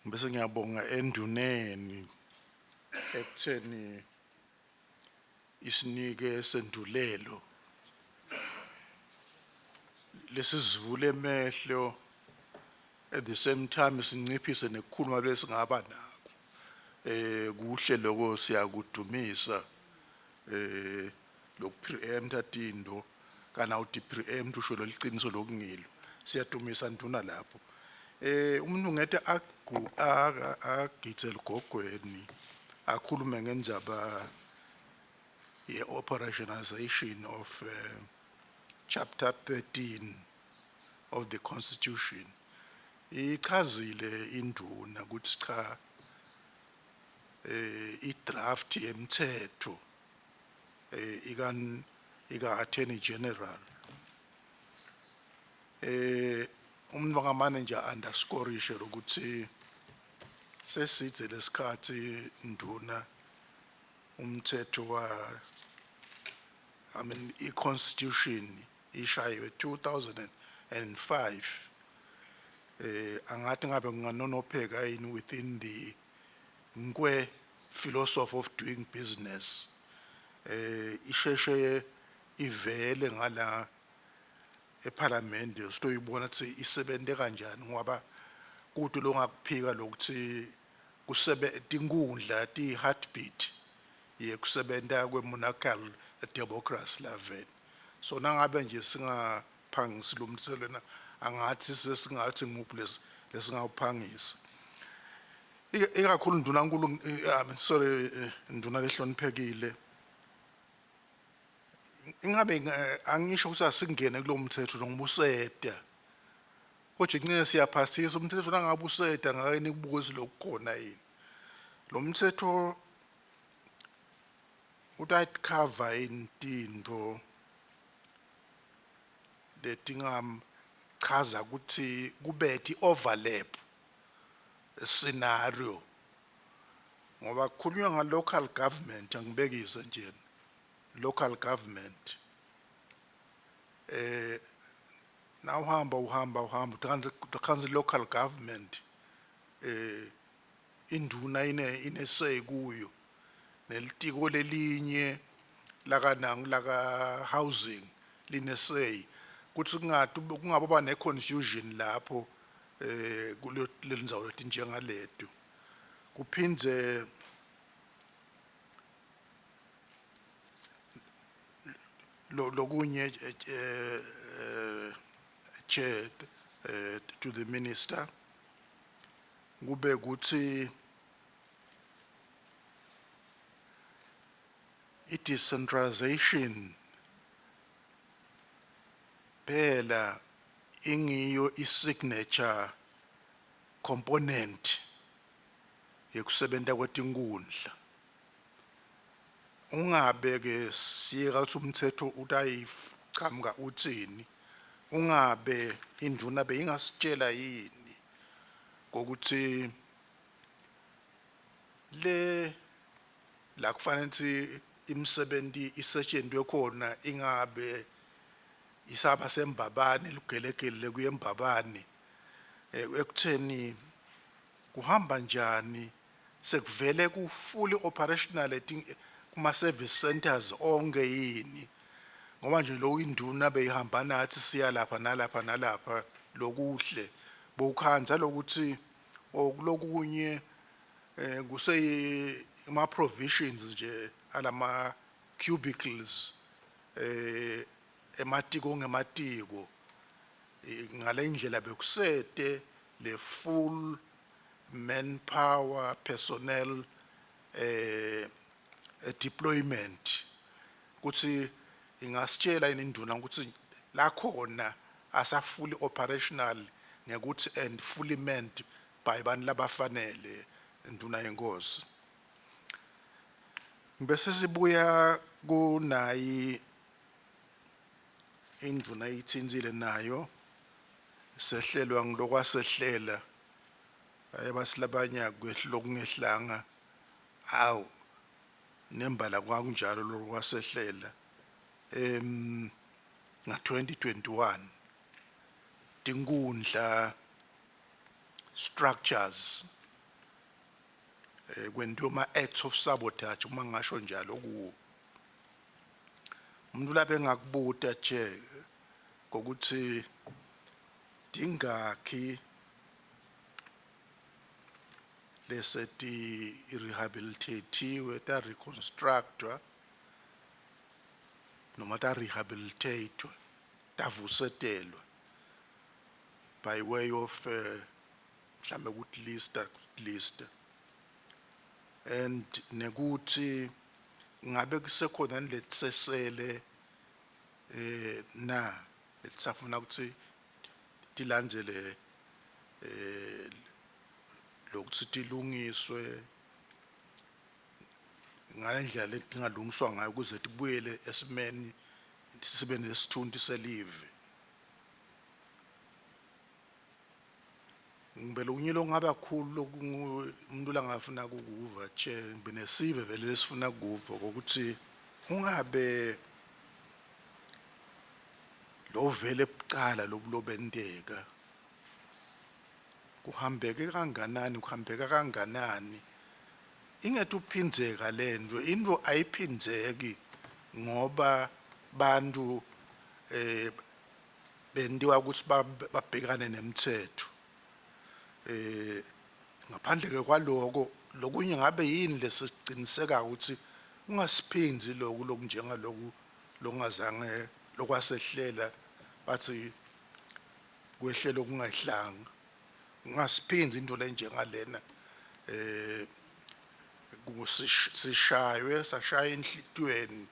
Bese ngiyabonga enduneni ekutheni isinike sendulelo lesizivule emehlo, at the same time sinciphise nekukhuluma besingaba nako. Kuhle lokho, siyakudumisa lokupreempta tinto kana uti preempt usho leliciniso lokungilo, siyadumisa nduna lapho. Umuntu ngete agu agitse ligogweni akhulume ngendzaba ye-operationalization of chapter 13 of the constitution. Ichazile induna ukuthi cha, i-draft yemthetho ika attorney general. Umuntu angamane nje underscore ukuthi sesidze lesikhathi nduna umthetho wa, I mean, i-constitution ishayiwe 2005. Angathi ngabe kunganonopheka yini within the nkwe philosophy of doing business, isheshe ivele ngala eParliament sitoyibona ukuthi isebente kanjani, ngoba kude longakuphika lokuthi kusebe tinkundla ti heartbeat yekusebenta kwe-monarchical democracy laveni. So nangabe nje singaphangisi lo mthetho lena, angathi sesingathi nguphi lesingawuphangisa. Ikakhulu ndunankulu, I'm sorry, nduna lehloniphekile, ingabe angisho ukuthi asingene kulo mthetho lo ngoba useda, kodwa inceke siyaphasisa umthetho nangabe useda ngake nikubuke lokukhona yini lo mthetho utayikhava yini tintfo letingamchaza ukuthi kube ti-overlap scenario, ngoba kukhulunywa nga-local government. Angibekise nje local government, na uhamba uhamba uhamba ukhandze local government induna ine say kuyo, nelitiko lelinye laka nangu laka housing line say, kuthi kungati kungaba ne confusion lapho kulo lendzawo letinjengaleto. Kuphindze Lokunye chair, to the minister, kube kuthi i-decentralization phela ingiyo i-signature component yekusebenta kwetinkundla. Ungabe ke siyeka ukuthi umthetho utayichamuka utsini, ungabe induna beyingasitshela yini kokuthi le la kufanele ukuthi imisebenzi isetshenzwe khona ingabe isaba sembabane lugelegele kuye embabane, ekutheni kuhamba njani sekuvele ku fully operational kuma service centers onke yini? Ngoba nje lo induna beyihamba nathi siya lapha nalapha nalapha, lokuhle bokhanza lokuthi okulokunye kuse ama provisions nje alama cubicles ematiko ngematiko. Ngale ndlela bekusete le full manpower personnel deployment, kuthi ingasitshela yini induna ukuthi la khona asa fully operational ngekuthi and fully manned by bantu labafanele, nduna yenkosi? Bese sibuya kunayi induna ithinzile nayo sehlelwa ngilokwasehlela ayebasilabanya kwehlo kungehlanga awu nembala kwakunjalo lokwasehlela nga 2021 tinkundla structures kwentiwa ama acts of sabotage, uma ngisho njalo kuwo. Umuntu lapha engakubuta che ngokuthi dingakhi leseti rehabilitatiwe, ta reconstructwa noma ta rehabilitatwa, tavusetelwa by way of mhlambe ukuthi list and nekuthi ngabe kusekhona letsesele na letisafuna ukuthi tilandzele lokuthi tilungiswe ngalendlela letingalungiswa ngayo ukuze tibuyele esimeni sibe nesithunti selive. Ngibele okunye lokungaba kakhulu umuntu langafuna kukuva che ngibe nesive vele lesifuna kuva ukuthi ungabe lo vele bucala lobulobenteka kuhambeke kanganani, kuhambeka kanganani, ingethe uphindzeka lento into ayiphindzeki ngoba bantu bentiwa ukuthi babhekane nemthetho. Ngaphandle ke kwaloko lokunye ngabe yini lesiciniseka ukuthi ungasiphinzi lokhu lokunjengaloku lokungazange lokwasehlela bathi kwehlelo kungehlanga, ungasiphinzi into lenjengalena sishaywe sashaya enhlitiyweni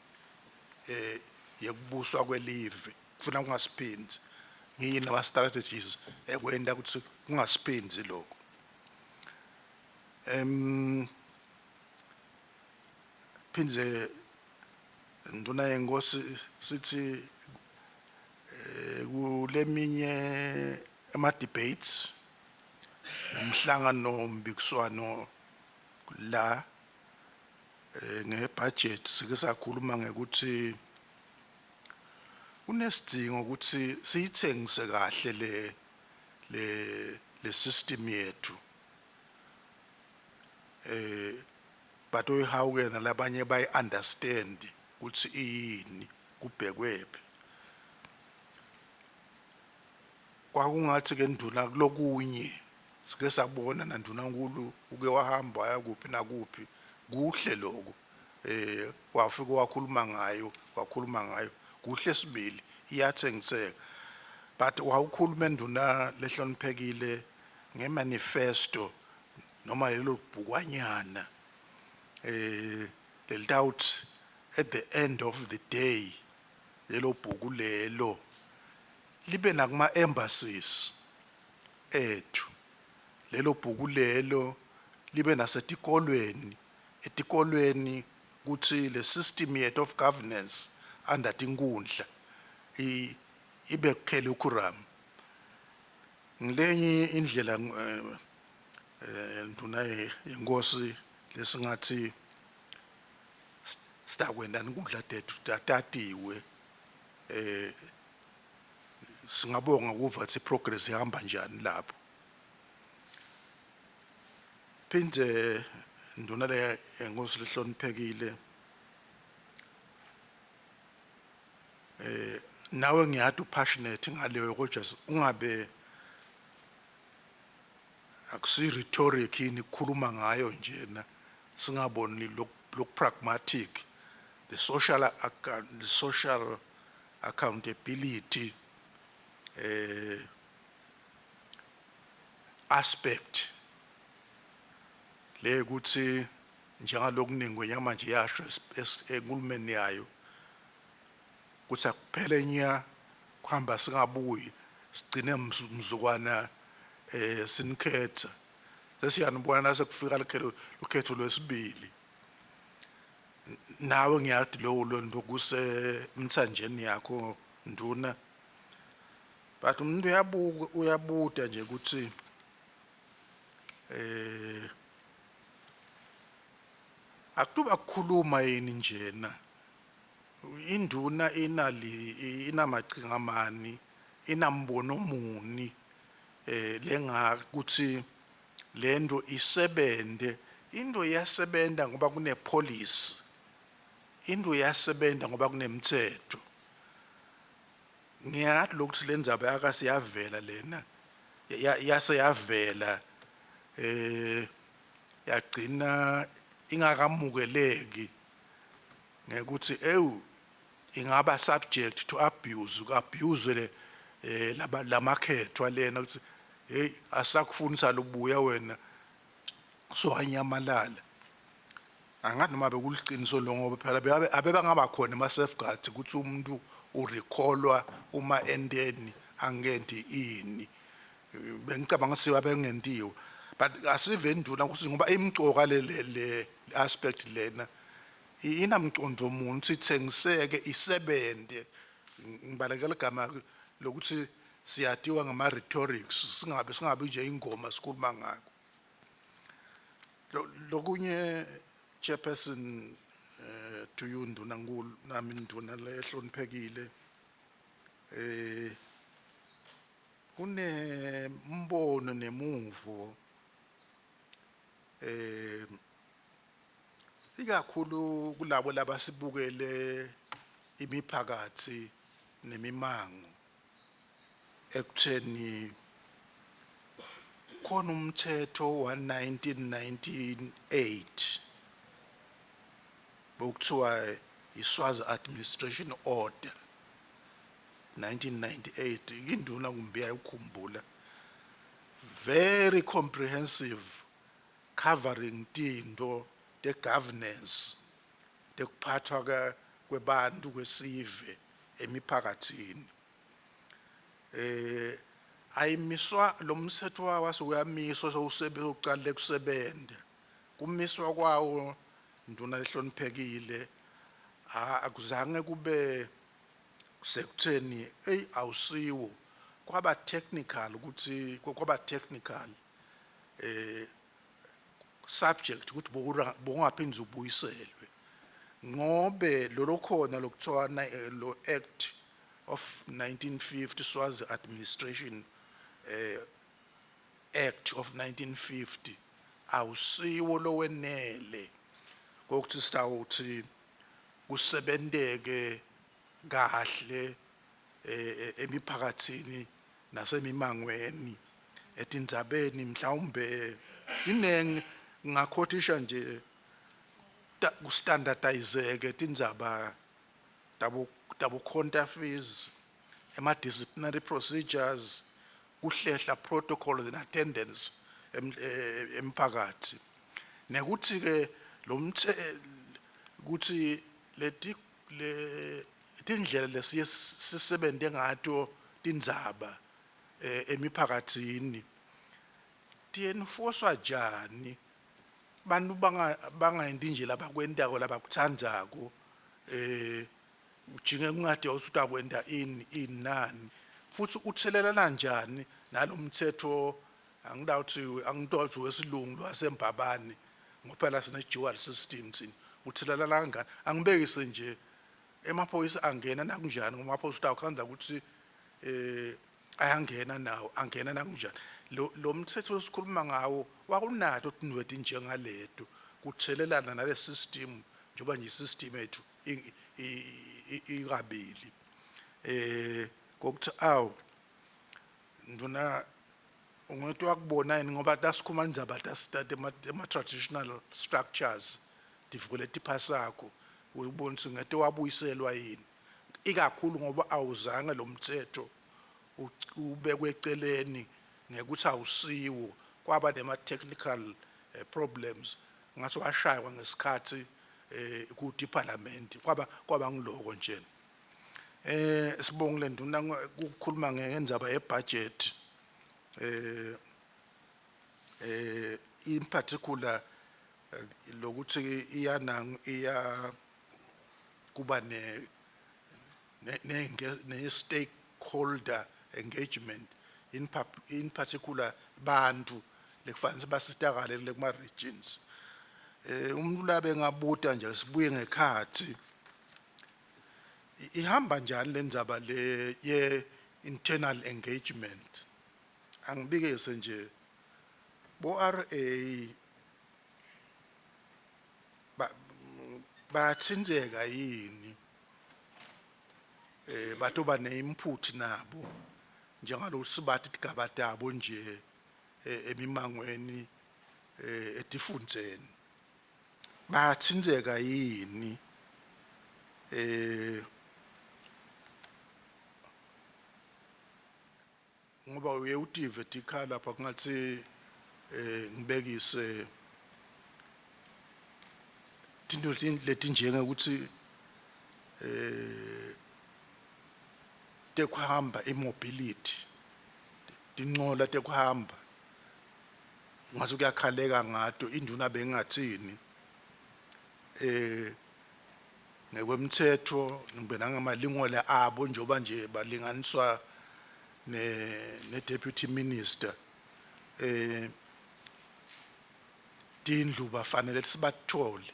yekubuswa kwelive, kufuna kungasiphinzi. Ngiyini ama strategies ekwenta ukuthi kungasiphinzi lokho? Phindze nduna yenkosi sithi kuleminye ama debates umhlangano mbikiswano la ngebudget sike sakhuluma ngekuthi kunesidingo ukuthi siyithengise kahle le system yethu, batoyihawukela nalabanye bayi understand ukuthi iyini kubhekwephi. Kwakungathi ke nduna kulokunye sike sabona nanduna nkulu uke wahamba waya kuphi nakuphi, kuhle lokho. Wafika wakhuluma ngayo, wakhuluma ngayo kuhle sibili, iyathengiseka. But wawukhuluma, nduna lehloniphekile, ngemanifesto noma lelo bhukwanyana lelitawuthi at the end of the day lelo bhuku lelo libe nakuma embassies ethu, lelo bhuku lelo libe nasetikolweni, etikolweni, kuthi le system yethu of governance under tinkundla ibe curriculum. Ngilenye indlela, nduna yenkosi, lesingathi sitakwenda inkundla tethu tatatiwe. Singabonga ukuva ukuthi progress ihamba njani lapho. Phindze, nduna le enkosi lehloniphekile, nawe ngiyati upassionate ngaleyo, kodwa ungabe akusi rhetoric yini ukukhuluma ngayo njena, singaboni look pragmatic, the social accountability aspect le, ukuthi njengalokuningi kwenyama nje yasho enkulumeni yayo kuthi akuphele nya kuhamba singabuyi, sigcine mzukwana sinikhetha, sesiyanibona nasekufika lukhetho lwesibili. Nawe ngiyati lowo lonto kuse emthanjeni yakho, nduna, but umuntu uyabuka, uyabuta nje ukuthi akutuba kukhuluma yini njena, induna inali inamachinga mani, inambono muni lenga kuthi lento isebente. Into iyasebenza ngoba kune policy, into iyasebenza ngoba kunemthetho. Ngiyathi lokuthi le ndzaba yakasiyavela lena yase yavela yagcina ingakamukeleki ngekuthi ewu ingaba subject to abuse, ku-abuse le laba lamakhethwa lena ukuthi hey, asakufuni, salubuya wena, so anyamalala. Angathi noma bekuliqiniso lo, ngoba phela abebangaba khona ama-safeguards ukuthi umuntu urecallwa uma enteni angenti ini. Bengicabanga ukuthi babengentiwe, but asive, nduna, ukuthi ngoba imcoka le aspect lena inamcondo muni ukuthi ithengiseke, isebente. Ngibalekela igama lokuthi siyatiwa ngama-rhetorics, singabe nje ingoma sikhuluma ngakho. Lokunye, chairperson, to you, nduna nkulu, nami nduna lehloniphekile, kunembono nemuvo ikakhulu kulabo labasibukele, imiphakathi nemimango, ekutheni khona umthetho wa 1998 bokuthiwa iSwazi Administration Order 1998. Induna kumbi ayikhumbula, very comprehensive, covering tinto the governance, tekuphathwa kwebantu, kwesive emiphakathini. Ayimiswa lo mthetho, wawo uyamiswa, sewusebe uqale kusebenza. Kumiswa kwawo, nduna lehloniphekile, akuzange kube sekutheni hey, awusiwo, kwaba technical, ukuthi kwaba technical subject ukuthi bowungaphinde ubuyiselwe, ngobe lolo khona lokuthiwa lo Act of 1950, Swazi Administration Act of 1950, awusiwo lowenele kokuthi sitawuthi kusebenteke kahle emiphakathini nasemimangweni etindzabeni. Mhlawumbe inengi ngakhothisha nje. Kustandardizeke tindzaba tabo tabo counter fees, ema disciplinary procedures, kuhlehla protocol and attendance emphakathi. Nekuthi ke lo mthe kuthi leti le tindlela lesiye sisebente ngato tindzaba emiphakathini tienforcwa njani, bantu bangayenti nje labakwentako labakutsandzako, ujinge kungade usutakwenta ini ini nani, futhi uthelelana kanjani nalomthetho? Angidawuthi angidawuthi wesilungu lwasembabane, ngoba phela sine dual system thina. Uthelelana kanjani? Angibekise nje, emaphoyisa angena nakunjani? Ngoba amaphoyisa utawukhandza ukuthi ayangena nawo, angena nakunjani? Lo mthetho lesikhuluma ngawo wakunato tinweti njengaleto kuthelelana nale system, njengoba nje system yethu ikabili. Kokuthi awu nduna, ungathi wakubona yini, ngoba tasikhuluma indzaba ema traditional structures tivukele tiphasakho, ubona ukuthi ngete wabuyiselwa yini, ikakhulu ngoba awuzange lo mthetho ubekwe eceleni ngekuthi awusiwo, kwaba nema technical problems, ngathi washaywa ngesikhathi kuthi iparliament kwaba ngiloko nje. Sibongile nduna ukukhuluma ngendzaba yebudget, in particular lokuthi iyana iya kuba ne stakeholder engagement, in particular bantu lekufanele basitakale le kuma regions. Umuntu labe ngabuta nje, sibuye ngekhathi, ihamba njani le ndzaba le ye internal engagement? Angibikese nje, bo RA ba bayathinzeka yini, batoba ne-input nabo njengaloku sibathi tigaba tabo nje emimangweni, etifundzeni, bayathinzeka yini? Ngoba uye utive tikhala lapha kungathi, ngibekise tinto letinjenge ukuthi tekuhamba, imobility, tincola tekuhamba, ngathi kuyakhaleka ngato. Induna bengathini ngekwemthetho kumbe nangamalingole abo, njengoba nje balinganiswa ne deputy minister, tindlu bafanele sibathole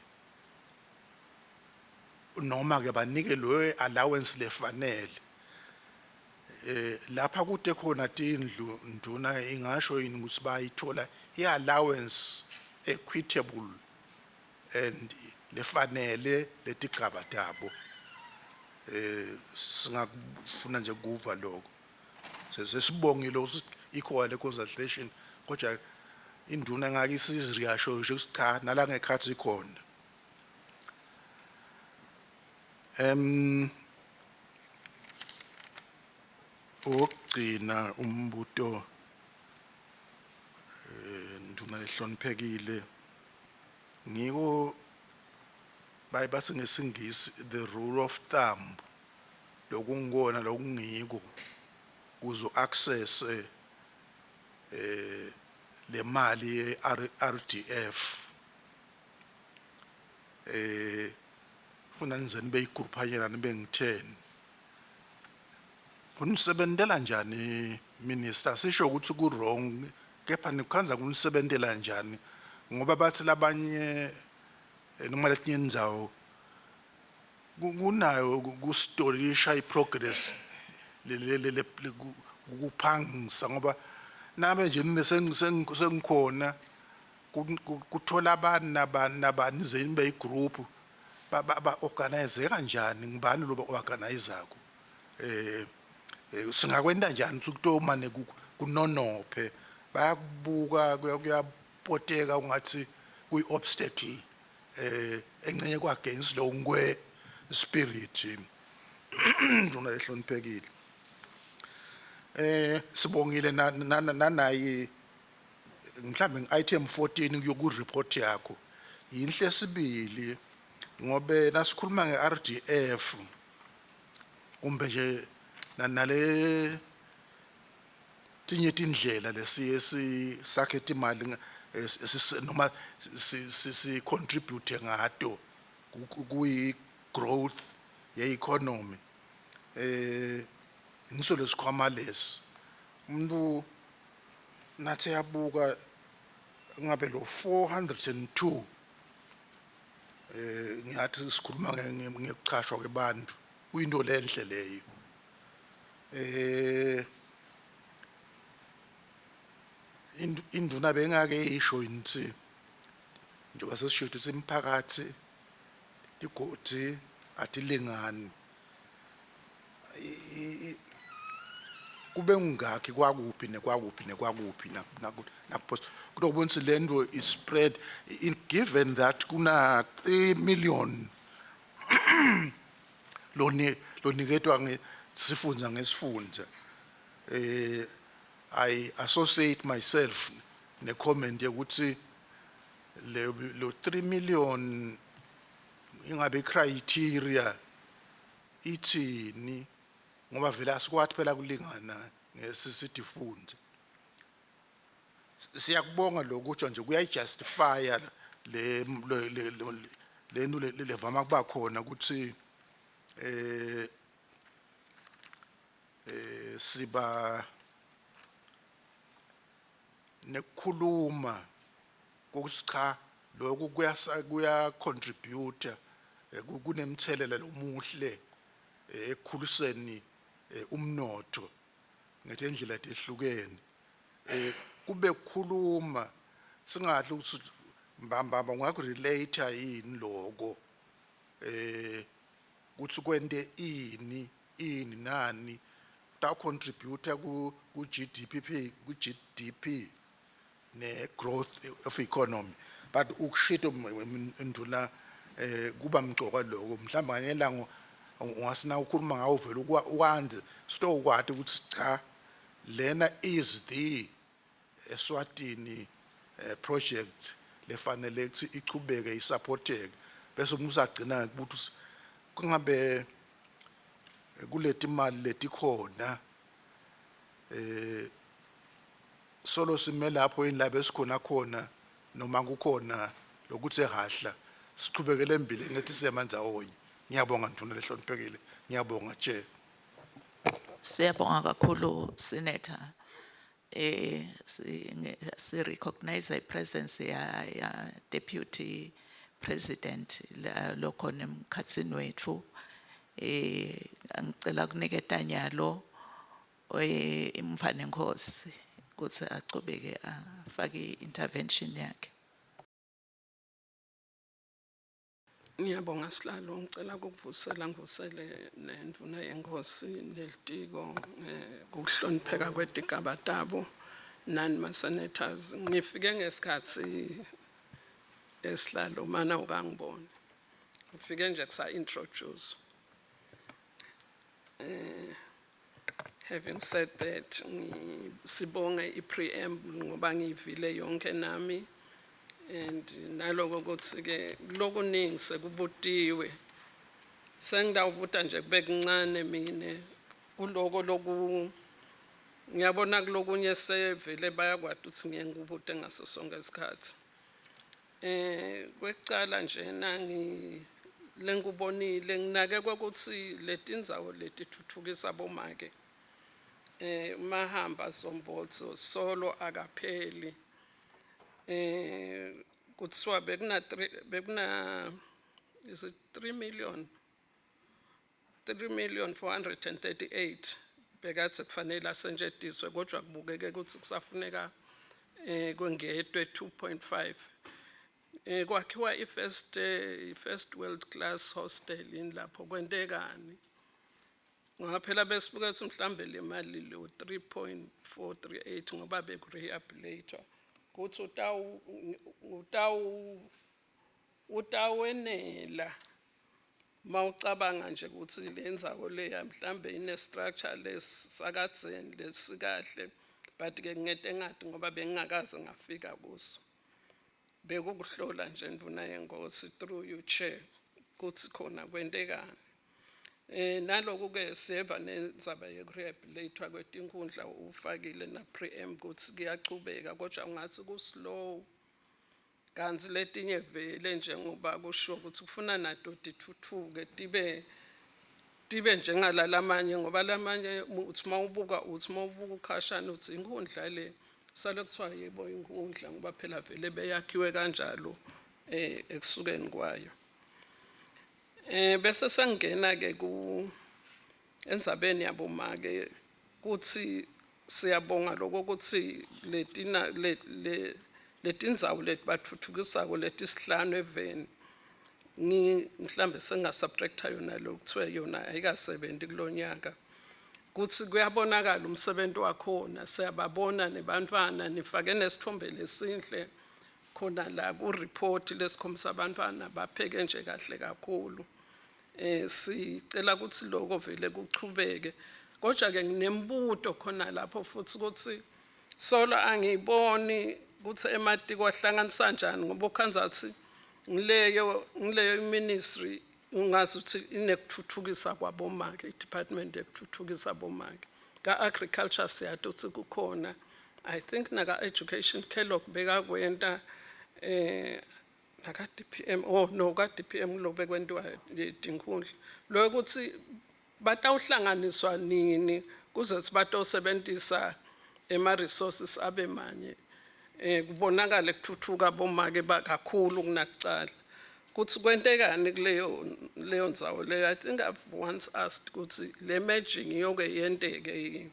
noma ke banike loyo allowance lefanele lapha kude khona tindlu? Nduna, ingasho yini ukuthi bayithola i-allowance equitable and lefanele letigaba tabo? Singakufuna nje kuva lokho. Sesibongile ukuthi ikhona le consultation, kodwa induna ngake isiziriyasho nje ukuthi cha, nala ngekhathi ikhona. Okugcina umbuto, nduna lehloniphekile, ngiko baye bathi ngesingisi the rule of thumb, lokungikona lokungiko kuzo access le mali ye RDF, funa nize nibe igroup anyana, nibe ngi-10, kunisebentela njani, minister? Sisho ukuthi ku wrong, kepha nikukhandza kunisebentela njani? Ngoba bathi labanye noma letinye indzawo kunayo kustorisha iprogress kuphangisa, ngoba nabe nje mina sengikhona kuthola abani nabani nabani, nize nibe igroup, ba organize kanjani? Ngibani lo organizako? Singakwenta njani ukuthi kutomane kunonophe? Bayakubuka, kuyapoteka ungathi kuyi obstacle. Engcenye kwa against lo ngwe spirit, nduna ehloniphekile. Sibongile nanayi mhlambe ngi-item 14 kuyoku report yakho, yinhle sibili, ngobe nasikhuluma nge-RDF kumbe nje nale tinye tindlela lesiye sakhe timali noma si contribute ngato kuyi growth ye economy, ngiso lesikhwama lesi. Umuntu nathi yabuka ngabe lo 402, ngiyathi sikhuluma ngekuchashwa kwebantu, kuyinto lenhle leyo. Induna bengake isho ukuthi njengoba sesisho ukuthi imiphakathi tigodi atilingani, kube ngakhi kwakuphi nekwakuphi nekwakuphi nakupost kutokubona ukuthi le nto is spread in, given that kuna 3 million loni loniketwa ngesifundza ngesifundza. I associate myself ne comment yokuthi le lo 3 million ingabe criteria ithini, ngoba vele asikwathi phela kulingana ngesisitifundza. Siyakubonga lokutsho nje, kuyayijustifya le nto levama kuba khona ukuthi siba nekukhuluma kokuthi cha, lokhu kuya contribute, kunemthelela lomuhle ekukhuliseni umnotho ngetindlela tehlukene. Kube kukhuluma singadli ukuthi mbambamba ungakurelate yini lokho, kuthi kwente ini ini nani ta contribute ku GDP, ku GDP ne growth of economy. But ukushito, nduna, kuba mcoka lokho. Mhlawumbe nganye ilanga ungasina ukhuluma ngawo vele ukwande sitokwati ukuthi cha, lena is the Eswatini project lefanele ukuthi ichubeke isupporteke, bese umuntu usagcina ukuthi kungabe kuleti mali letikhona solo sime lapho yini la besikhona khona, noma kukhona lokuthi ehahla sichubekele embili ngethi siyamandzawoyi. Ngiyabonga, ndvuna lehloniphekile, ngiyabonga, chair. Siyabonga kakhulu, Senator. Si recognize i presence ya Deputy President lokhona emkhatsini wethu. Ngicela kuniketa nyalo imfanenkosi ukuthi achubeke afake intervention yakhe. Ngiyabonga, Sihlalo, ngicela ukuvusela, ngivusele nendvuna yenkosi nelitiko kuhlonipheka kwetigaba tabo nani ma-senators. Ngifike ngesikhathi esihlalo mana ukangiboni. Ngifike nje kusa introduce. Having said that, sibonge i-preamble ngoba ngiyivile yonke nami, and naloko ukuthi ke lokuningi sekubutiwe. Sengidawubuta nje kube kuncane mine kuloko loku ngiyabona kulokunye sevele bayakwati ukuthi ngiye ngikubute ngaso sonke isikhathi. Kwekucala nje nangi lengikubonile, nginake ukuthi letindzawo letithuthukisa bomake, mahamba Zombotso solo akapheli. Kutsiwa bekuna 3, bekuna, is it 3 million, 3 million 438 bekathi kufanele asentshetiswe, kodwa kubukeke ukuthi kusafuneka kwengetwe 2.5. Kwakhiwa i-first world class hostel yini lapho, kwentekani? Ngoba phela besibuka ukuthi mhlambe le mali lo 3.438 ngoba bekurehabilitate kuthi utawu utawu Utawenela mawucabanga nje ukuthi le ndzawo leya mhlambe ine structure lesakadzeni lesikahle, but ke ngete ngati ngoba bengingakaze ngafika kuso. Bekukuhlola nje, ndvuna yenkosi, through you, chair, kutsi khona kwentekani. Naloku ke siyeva nendzaba yekurehabilitatwa kwetinkhundla, ufakile na preamble kutsi kuyachubeka, kodwa ungatsi ku slow, kantsi letinye vele njengoba kusho ukuthi kufuna nato tithuthuke tibe njengalalamanye, ngoba lamanye uthi mawubuka ukhashana uthi inkhundla le, sale kuthiwa yebo inkhundla, ngoba phela vele beyakhiwe kanjalo ekusukeni kwayo. Bese sengena ke ku endzabeni yabomake, kuthi siyabonga lokho ukuthi letina le le letindzawo leti batfutfukisako letisihlanu eveni, ngi mhlambe senga-subtracta yona lo kuthiwe yona ayikasebenti kulonyaka, kuthi kuyabonakala umsebenzi wakhona, siyababona nebantwana, nifake nesithombe lesinhle khona la ku report lesikhombisa abantwana bapheke nje kahle kakhulu. Sicela ukuthi lokho vele kuchubeke, kodwa ke nginembuto khona lapho futhi ukuthi solo angiyiboni ukuthi ematiko ahlanganisa kanjani, ngoba ukhandza ukuthi ngileyo ministry ungazi ukuthi inekuthuthukisa kwabomake, i-department yekuthuthukisa bomake. Ka-agriculture siyati ukuthi kukhona, I think naka-education Kellogg bekakwenta, naka-DPM, oh no, ka-DPM lo bekwentiwa tinkhundla lo, ukuthi batawuhlanganiswa nini kuze sibatosebentisa ema-resources abe manye, kubonakale kuthuthuka bomake kakhulu kunakucala, kuthi kwentekani kuleyo leyo ndzawo leyo. I think I've once asked ukuthi le merging iyoke yenteke yini.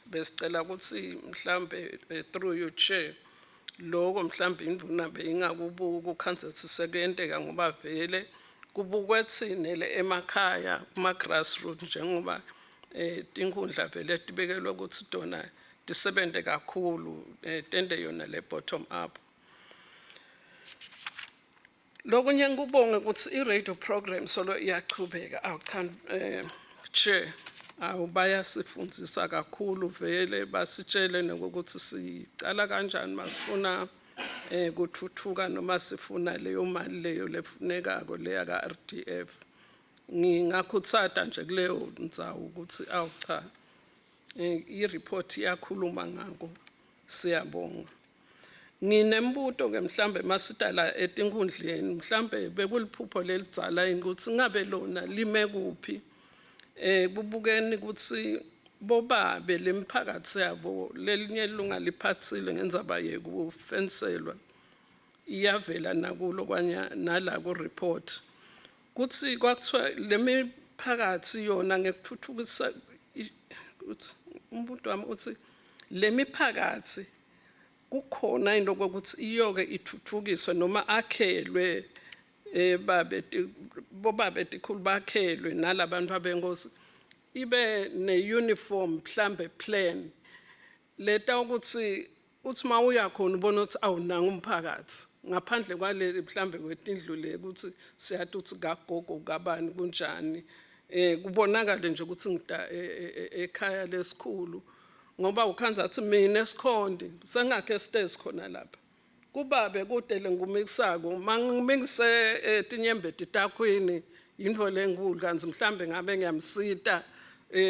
Besicela ukuthi mhlambe, through your chair, lokho mhlambe indvuna beyingakubuka ukhandze ukuthi sekuyenteka, ngoba vele kubukwe tsine le emakhaya kuma grassroots, njengoba tinkhundla vele tibekelwe ukuthi tona tisebente kakhulu, tente yona le bottom up. Lokunye ngikubonge ukuthi i-radio program solo iyachubeka. Awu cha, chair, awu bayasifundzisa kakhulu vele, basitshele nokuthi sicala kanjani masifuna kuthuthuka noma sifuna leyo mali leyo lefunekako leya ka RDF. Ngingakhutsata nje kuleyo ndzawo ukuthi awu cha, i-report iyakhuluma ngako, siyabonga. Nginembuto ke mhlambe masitala etinkundleni, mhlambe bekuliphupho lelidzala yini ukuthi ngabe lona lime kuphi, kubukeni ukuthi bobabe lemphakathi yabo, lelinye ilunga liphathile ngendzaba yekufenselwa, iyavela nakulo kwanya nala ku report kuthi kwakuthiwa lemiphakathi yona ngekuthuthukisa uthi umbuto wami uthi lemiphakathi kukhona into kokuthi iyoke ithuthukiswe noma akhelwe babe bobabe tikhulu, bakhelwe nalabantu abenkosi, ibe ne-uniform mhlambe plan leta ukuthi uthi mawuya khona ubona ukuthi awunanga umphakathi ngaphandle kwale mhlambe kwetindlu le, ukuthi siyathi ukuthi kagogo kabani kunjani, kubonakale nje ukuthi ngida ekhaya lesikhulu, ngoba ukhandza athi mina esikhonti sengakhe stairs khona lapha kubabe kude lengumikisako mangimikise tinyembeti takhwini yintfo lenkulu, kantsi mhlambe ngabe ngiyamsita,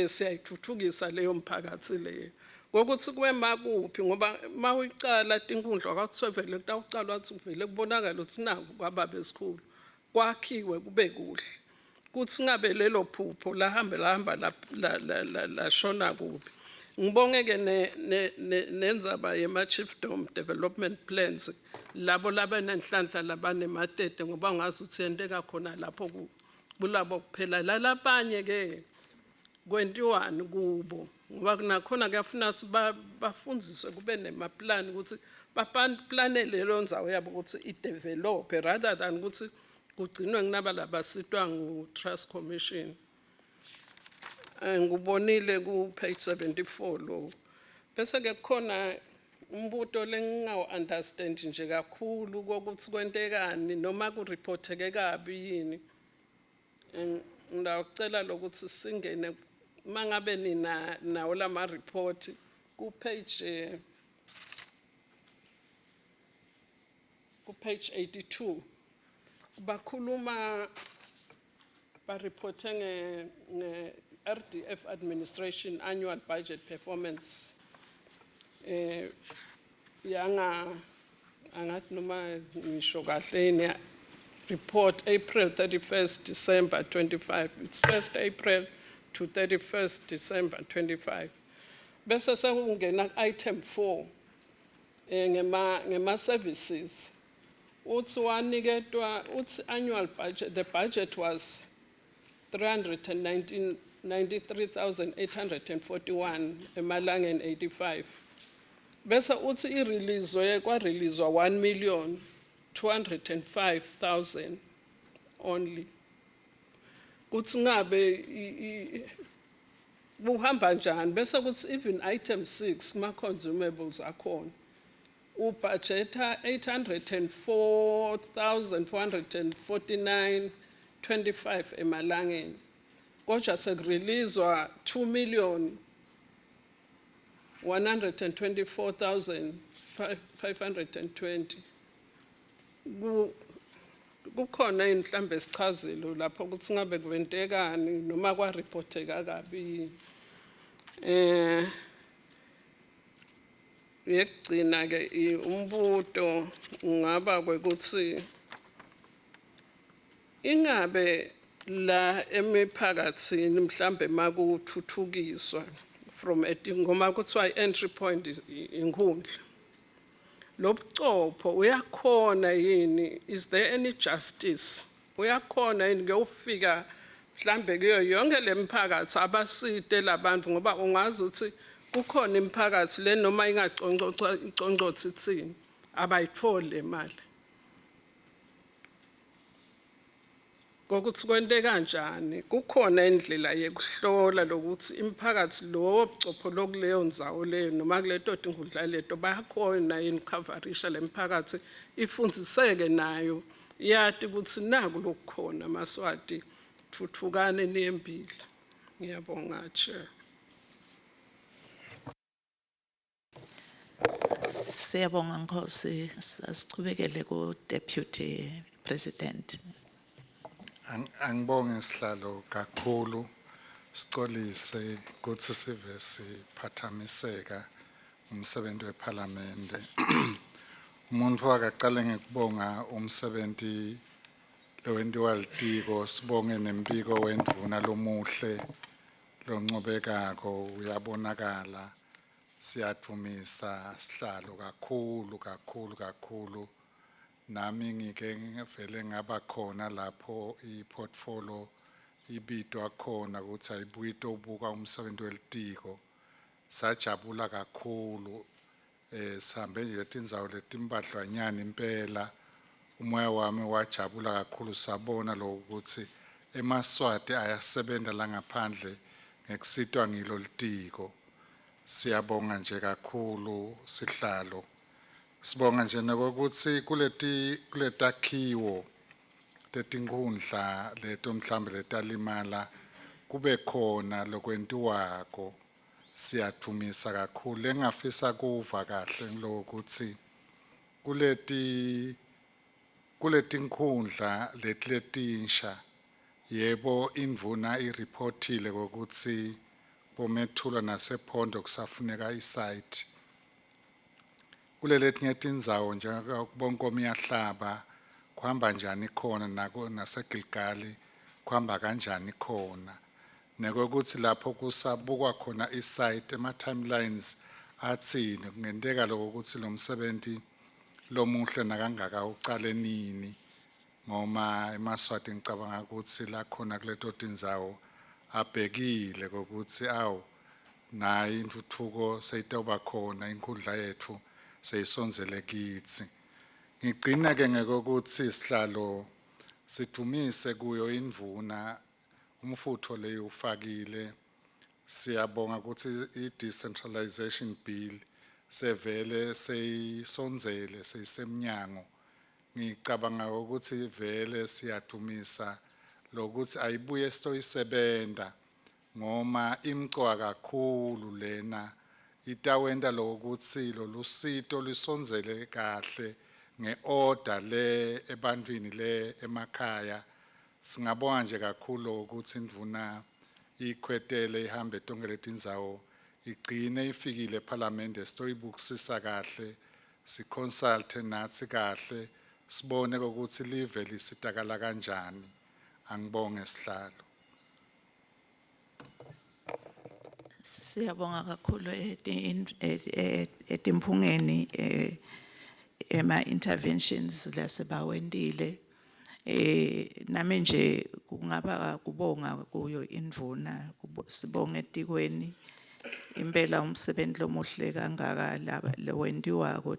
siyayithuthukisa leyo mphakathi leyo kokuthi kwema kuphi, ngoba mawuyicala tinkundla kwakuthiwe vele kutawucalwa kutsi vele kubonakala ukuthi naku kwababe esikhulu kwakhiwe kube kuhle, kuthi ngabe lelo phupho lahambe lahamba lashona kuphi. Ngibonge ke nendzaba yema chiefdom development plans, labo labanenhlanhla labanematete, ngoba ungazi ukuthi yenteka khona lapho kulabo kuphela, lalabanye ke kwentiwani kubo, ngoba nakhona kuyafuna ukuthi bafundziswe kube nemaplani ukuthi baplanele leyo ndzawo yabo ukuthi idevelophe rather than ukuthi kugcinwe kunaba labasitwa ngu-Trust Commission. Ngubonile ku page 74 lo. Bese ke kukhona Umbuto lengingawu understand nje kakhulu kokuthi kwentekani noma kureporteke kabi yini. Ngiyacela lokuthi singene mangabe nina nawo lama report ku page ku page 82 bakhuluma, bareporte nge RDF administration annual budget performance yanga, angathi noma ngisho kahle yini, report April 31st December 25. It's 1st April to 31st December 25. Bese sekungena item 4 ngema services. Uthi waniketwa, uthi annual budget, the budget was 393,841 emalangeni 85. Bese uthi irelease, kwa-releasewa 1 million 205,000 only. Kuthi ngabe kuhamba njani? Bese kuthi even item 6, ma consumables akhona, ubudgeta 804,449.25 emalangeni, kodwa sekureleaswa 2 million 124,520. Kukhona yini mhlambe sichazelo lapho ukuthi ngabe kwentekani noma kwareporteka kabi yini? Yekugcina ke, umbuto ungaba kwekuthi ingabe la emiphakathini mhlambe makuthuthukiswa from ngoma kuthiwa i-entry point is inkundla, lobucopho uyakhona yini? Is there any justice? Uyakhona yini kuyofika mhlambe kuyo yonke lemphakathi abasite labantu? Ngoba ungazi ukuthi kukhona imiphakathi le noma ingaconcoca iconcothi ithini, abayitholi le mali. Kokuthi kwente kanjani, kukhona indlela yekuhlola lokuthi imiphakathi lo bucopho lokuleyo ndzawo leyo noma kuleto tinkundla leto bayakhona yini ukucoverisha le miphakathi, ifundziseke nayo, yati ukuthi naku lokukhona, Maswati tfutfukane niyembili. Ngiyabonga, Chair. Siyabonga Nkosi, sichubekele ku Deputy President. Angibonge sihlalo kakhulu, sicolise kutsi sive siphathamiseka umsebenzi wePhalamende. Umuntu akaqale ngekubonga umsebenzi lowentiwa litiko, sibonge nembiko wendvuna lomuhle loncobekako uyabonakala. Siyadvumisa sihlalo kakhulu kakhulu kakhulu. Nami ngike ngivele ngaba khona lapho i-portfolio ibitwa khona ukuthi ayibuye itobuka umsebenzi welitiko. Sajabula kakhulu, sihambe nje tindzawo letimbadlwanyana impela, umoya wami wajabula kakhulu, sabona lokuthi emaSwati ayasebenta la ngaphandle ngekusitwa ngilo litiko. Siyabonga nje kakhulu sihlalo. Sibonga nje nokuthi kuleti kuletakhiwo tetinkhundla leto mhlambe letalimala kube khona lokwentiwako. Siyadvumisa kakhulu. Lengafisa kuva kahle ngilokuthi kuletinkhundla leti letinsha, yebo, indvuna ireportile kokuthi bomethulwa nasephondo kusafuneka isite. Kuleletinye tindzawo njengakuboNkomiyahlaba kuhamba njani khona, nako naseGilgali kuhamba kanjani khona, nekwekuthi lapho kusabukwa khona isite, ema timelines athini, kungenteka lokho ukuthi lo msebenzi lomuhle nakangaka ucale nini, ngoma emaSwati ngicabanga ukuthi la khona kuleto tindzawo abhekile kokuthi awu, nayi intfutfuko seyitoba khona, inkhundla yethu seyisondzele kitsi. Ngigcina ke ngekokuthi sihlalo sidumise kuyo indvuna umfutho leyufakile. Siyabonga ukuthi i-decentralization bill Sevele seyisondzele seyisemnyango. Ngicabanga ukuthi vele siyadumisa lokuthi ayibuye sitoyisebenta ngoma imcoka kakhulu lena, itawenta lokuthi lolusito lisondzele kahle ngeorder le ebantwini le emakhaya. Singabonga nje kakhulu ukuthi indvuna ikhwetele ihambe tonke letindzawo, igcine ifikile ePhalamende sitoyibukisisa kahle, siconsulte natsi kahle, sibone ukuthi live lisitakala kanjani. Angibonge, sihlalo. Siyabonga kakhulu etimphungeni ema interventions lasebawentile. Nami nje kungaba kubonga kuyo indvuna, sibonge etikweni. Impela umsebenzi lomuhle kangaka laba lowentiwako.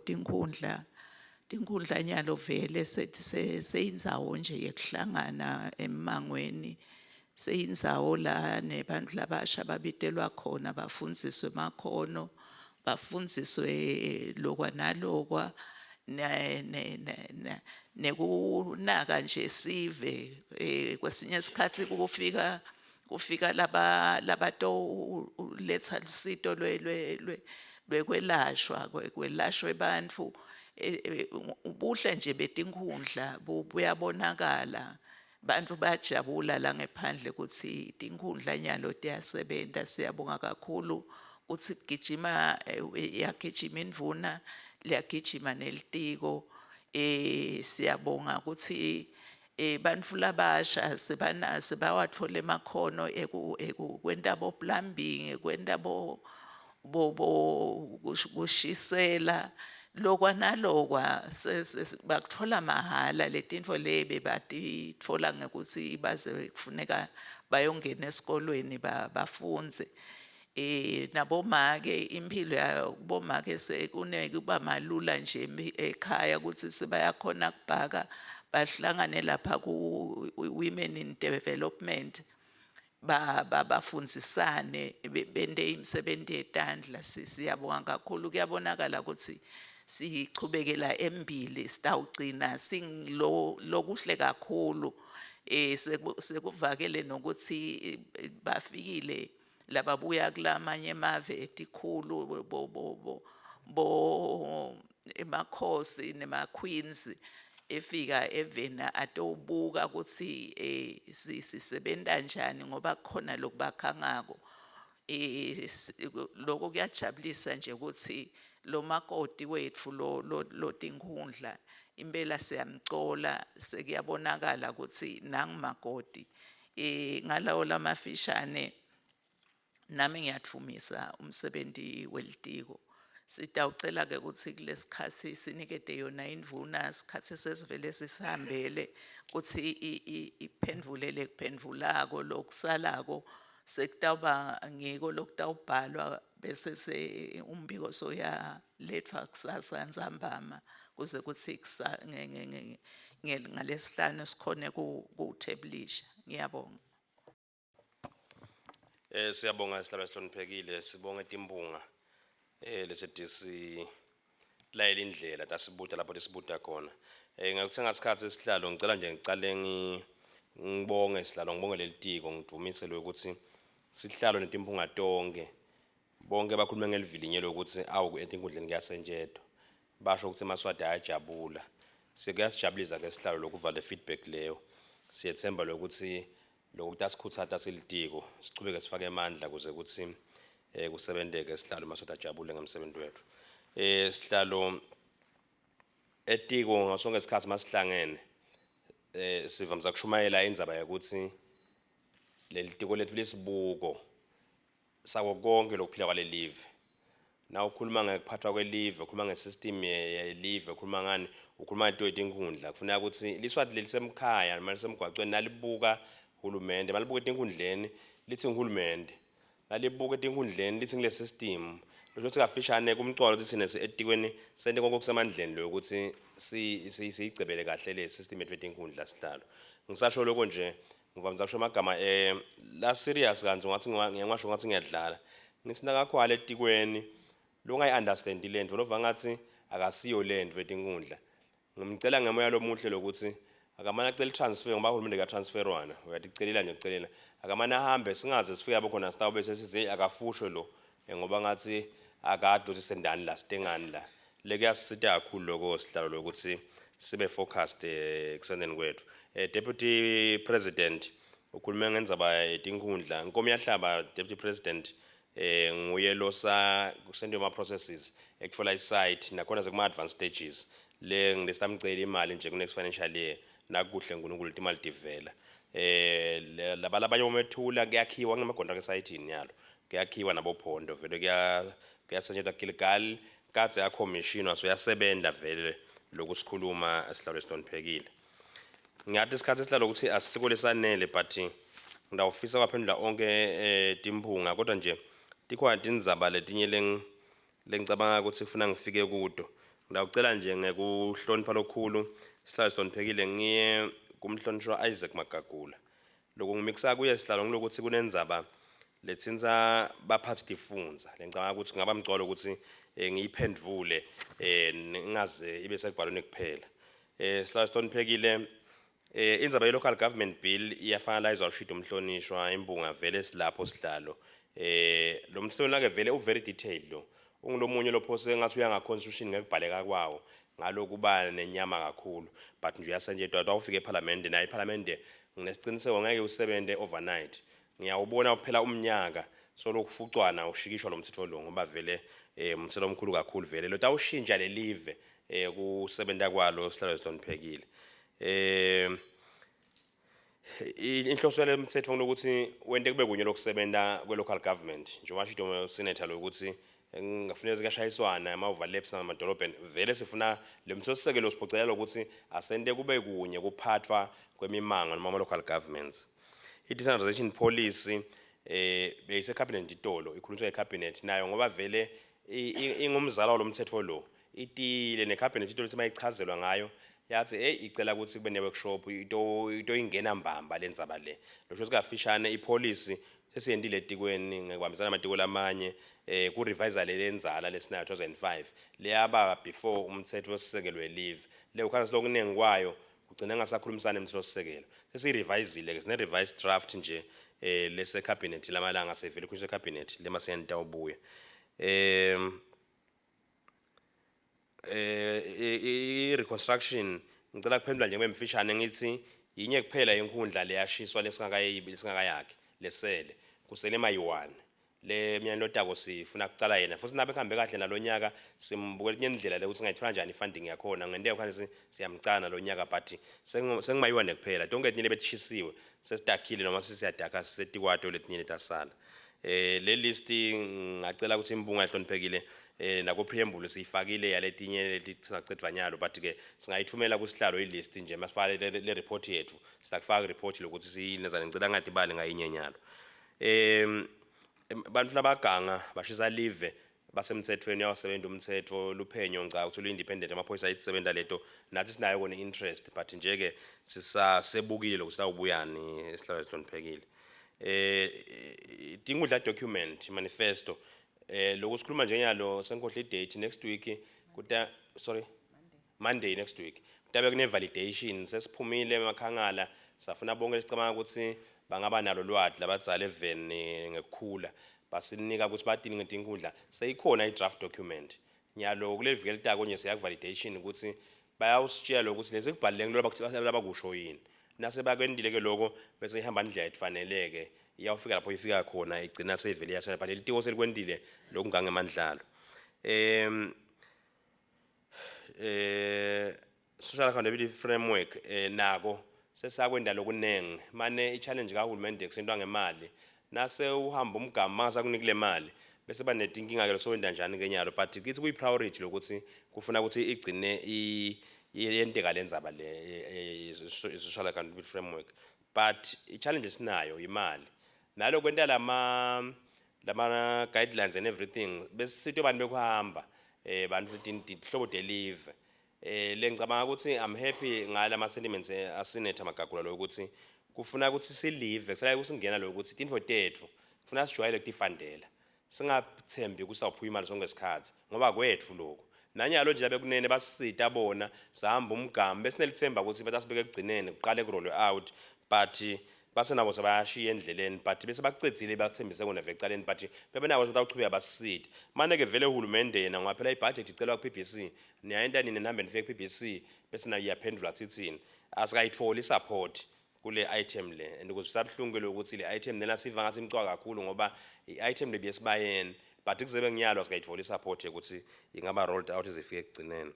Tinkhundla nyalo vele seyindzawo nje yekuhlangana emmangweni, seyindzawo la nebantfu labasha babitelwa khona, bafundziswe emakhono, bafundziswe lokwa nalokwa, nekunaka nje sive. Kwesinye isikhatsi kufika laba labato letha lusito lwekwelashwa, kwelashwe bantfu. Ubuhle nje betinkhundla buyabonakala, bantfu bayajabula la ngephandle kutsi tinkhundla nyalo tiyasebenta. Siyabonga kakhulu kutsi gijima, iyagijima indvuna, liyagijima nelitiko. Siyabonga kutsi bantfu labasha sebawatfola emakhono ekwenta bo plumbing, kwenta bo bo bo kushisela, lokwa nalokwa, bakutfola mahhala letintfo le bebatitfola ngekutsi baze kufuneka bayongena esikolweni bafundze. Nabomake imphilo yabomake sekunekuba malula nje ekhaya kutsi sebayakhona kubhaka, bahlangane lapha ku Women in Development, bafundzisane, bente imisebenti yetandla. Siyabonga kakhulu, kuyabonakala kutsi sichubekela embili, sitawugcina singilo lokuhle kakhulu. Sekuvakele nokuthi bafikile lababuya kulamanye emave etikhulu, bo emakhosi nema queens efika eveni atobuka kutsi sisebenta njani, ngoba kukhona lokubakhangako. Lokho kuyajabulisa nje ukuthi lo makoti wetfu lo tinkhundla impela siyamcola, sekuyabonakala ukuthi nangumakoti. Ngalawo lamafishane nami ngiyadvumisa umsebenti welitiko. Sitawucela ke kutsi kulesikhatsi sinikete yona indvuna sikhatsi sesivele sisihambele kutsi iphendvule lekuphendvulako, lokusalako sekutawuba ngiko lokutawubhalwa bese se umbiko soyaletfwa kusasa ntsambama kuze kutsi ngalesihlanu sikhone kuwuthebulisha. Ngiyabonga. Siyabonga sihlalo sihloniphekile, sibonge timphunga lesetisi layela indlela tasibuta lapho tisibuta khona. Ngakutsenga sikhatsi sihlalo, ngicela nje ngicale ngibonge sihlalo, ngibonge lelitiko, ngidumise lokuthi sihlalo netimphunga tonke bonke bakhuluma ngelivilinye lokuthi awu etinkundleni kuyasetshentwa, basho ukuthi emaswati ayajabula. Sekuyasijabulisa ke sihlalo lokuva le feedback leyo. Siyethemba lokuthi lokhu kutasikhutsata silitiko sichubeke sifake emandla kuze kutsi kusebenteke sihlalo, emaswati ajabule ngemsebenzi wethu. Sihlalo, etiko ngasonke isikhathi masihlangene sivamisa kushumayela indzaba yokuthi leli tiko lethu lesibuko sako konke lokuphila kwalelive. Na ukhuluma ngekuphathwa kwelive, ukhuluma ngesystem yelive, ukhuluma ngani, ukhuluma ngento yetinkhundla. Kufuneka ukuthi liswati lelisemkhaya noma lisemgwacweni nalibuka hulumende, malibuka etinkundleni lithi ngihulumende, nalibuka etinkundleni lithi ngile system. Kusho ukuthi kafishane kumcolo ukuthi thina etikweni sente konke okusemandleni lokuthi siyigcebele kahle le system yethu yetinkundla sihlalo. Ngisasho lokho nje, ngivamisa kusho amagama la serious, kanti ungathi ngiyangasho ngathi ngiyadlala, ngithi nakakhwala etikweni. Longayi-understand lentfo lova ngathi akasiyo lentfo etinkundla. Ngimcela ngemoya lomuhle lokuthi akamane acele transfer ngoba uhulumende katransferwana uyaticelela nje kucelela akamane ahambe singaze sifike lapho khona sitawube sesithi "Hey, akafushwe lo ngoba ngathi akade ukuthi sendani la sitengani la." Le kuyasisita kakhulu loko sihlalo lokuthi sibe focused ekusendeni kwethu. Deputy President ukhulume ngendzaba yetinkhundla. Nkomo yahlaba Deputy President nguye losa kusentiwe ama processes ekutfola i-site nakhona sekuma advanced stages le ngilesitamcela imali nje ku next financial year nakuhle uNkulunkulu imali tivela laba labanye bomethula kuyakhiwa kunemagontra esayithini yalo kuyakhiwa nabophondo vele kuyasetshenzwa Gilgal kadze yakhomishonwa so yasebenza vele lokusikhuluma sihlalo esihloniphekile. Ngiyathi isikhathi esihlalo ukuthi asisiko lesanele but ngidawufisa kwaphendula onke timphunga kodwa nje tikhona tindzaba letinye lengicabanga ukuthi kufuna ngifike kuto. Ngidawucela nje ngekuhlonipha lokukhulu sihlalo sihloniphekile ngiye kumhlonishwa Isaac Magagula. Lokhu ngimikisa kuye sihlalo ngilokuthi kunendzaba letsintsa baphathi tifundza lengicabanga ukuthi kungaba mcolo ukuthi ngiyiphendvule ngingaze ibe sekubhalweni kuphela. Sihlalo sihloniphekile, indzaba ye-local government bill iyafinalizwa ushido umhlonishwa imbunga vele silapho sihlalo. Lo mthetho ke vele u very detailed lo ungulomunye lophose ngathi uya nga-constitution ngekubhaleka kwawo ngalokuba nenyama kakhulu but nje uyasetshenzwa awufike eParliament nayo iParliament nginesiqiniseko ngeke usebenze overnight. Ngiyawubona kuphela umnyaka solokufucwana ushikishwa lo mthetho lo ngoba vele umthetho omkhulu kakhulu vele lo tawushintsha lelive kusebenta kwalo sihlalo sihloniphekile. Inhloso yale mthetho ngilokuthi wente kube kunye lokusebenta kwe-local government njengoba shido senator lokuthi ngafuneka zikashayiswana ama-overlaps amadolobheni vele sifuna le mthethosisekelo siphocelela ukuthi asente kube kunye kuphathwa kwemimango noma ama-local governments. I-decentralization policy beyise cabinet itolo ikhulunywa ecabinet nayo ngoba vele ingumzala walomthetho lo itile necabinet itolo ukuthi mayichazelwa ngayo yathi hey icela ukuthi kube ne-workshop ito ingena mbamba lendzaba le losho sikafishane ipolicy sesiyentile etikweni ngekubambisana namatiko lamanye ku revise le lenzala lesinayo 2005 leyaba before umthetho wesisekelo welive le ukhansa lokuningi kwayo kugcina ngasakhulumisana emthethosisekelo. Sesiyirevisile ke sine revised draft nje lese cabinet lamalanga sevele khulunyiswa cabinet lemasiyani tawubuya i reconstruction. Ngicela kuphendula nje ngimfishane ngithi yinye kuphela inkundla leyashiswa lesingakayibi lesingakayakhi lesele kusele mayi-1 le mnyaka lotako sifuna kucala yena futhi nabe kuhambe kahle nalonyaka simbukela enye indlela le ukuthi singayithola njani i-funding yakhona ngenteka khona siyamcala nalonyaka but sengumayi-1 kuphela tonke letinye lebetishisiwe sesidakhile noma sesiyadakha sisetikwato letinye letasala. Le list ngacela ukuthi imbunga ehloniphekile nako preamble siyifakile yaletinye letisacedvwa nyalo but ke singayithumela kusihlalo i-list nje masifake le report yethu sitakufaka report lokuthi siyinezane ngicela ngatibali ngayinye nyalo. Bantfu labaganga bashisa live basemthethweni uyawasebenza umthetho luphenyo ngicabanga ukuthi lu-independent amaphoyisa ayisebenta leto nathi sinayo kona interest but nje ke sisasebukile lokuthi sawubuyani esihlalo esihloniphekile. Tinkundla document manifesto lokhu sikhuluma nje nyalo senkhohle i-date next week kuta sorry Monday next week kutabe kune validation sesiphumile emakhangala safuna bonke lesicabanga ukuthi bangaba nalo lwati labadzala eveni ngekukhula basinika ukuthi batini ngetinkundla seyikhona i-draft document nyalo kule viki elitako nje siya validation ukuthi bayawusitshela ukuthi lesi kubhalile ngilo labakusho yini nase bakwendile ke lokho bese ihamba indlela etifaneleke iyawufika lapho ifika khona igcina seyivele iyashaya but lelitiko selikwendile lokungangemandlalo. Social accountability framework nako sesakwenda lokunengi mane i-challenge kahulumende kusentwa ngemali nase uhamba umgama mangasakunika le mali bese banetinkinga ke sowenda njani ke nyalo but kithi kuyi priority lokuthi kufuna ukuthi igcine yenteka lendzaba le social accountability framework but i-challenge esinayo imali nalo kwenta lama guidelines and everything besisito abantu bekuhamba bantu tinhlobo delive lengicabanga ukuthi I'm happy ngala ma sentiments asenator Magagula lo ukuthi kufuna ukuthi silive kusala kusingena lo ukuthi tintfo tetfu kufuna sijwayele kutifandela. Singathembi ukuthi sawuphuya imali sonke isikhathi ngoba kwethu lokho. Nanyalo nje labekunene basisita bona sahamba umgamu besinelithemba ukuthi batasibeka ekugcineni kuqale ku-roll out, but basenabo sebayashiya endleleni, but bese bacedzile bathembise kona vele ekucaleni, but bebenako batawuchubeka basisite. Mane-ke vele uhulumende yena ngoba phela ibhajethi icelwa ku-PBC, niyayenta nini nihambe nifike ku-PBC bese nayo iyaphendula thithini asikayitholi i-support kule item le. And ukuze sabuhlungu ke ukuthi le item lena siva ngathi imcwa kakhulu ngoba i-item le biyesibayeni, but kuzebe ngiyalo asikayitholi i-support yokuthi ingaba rolled out ize ifike ekugcineni.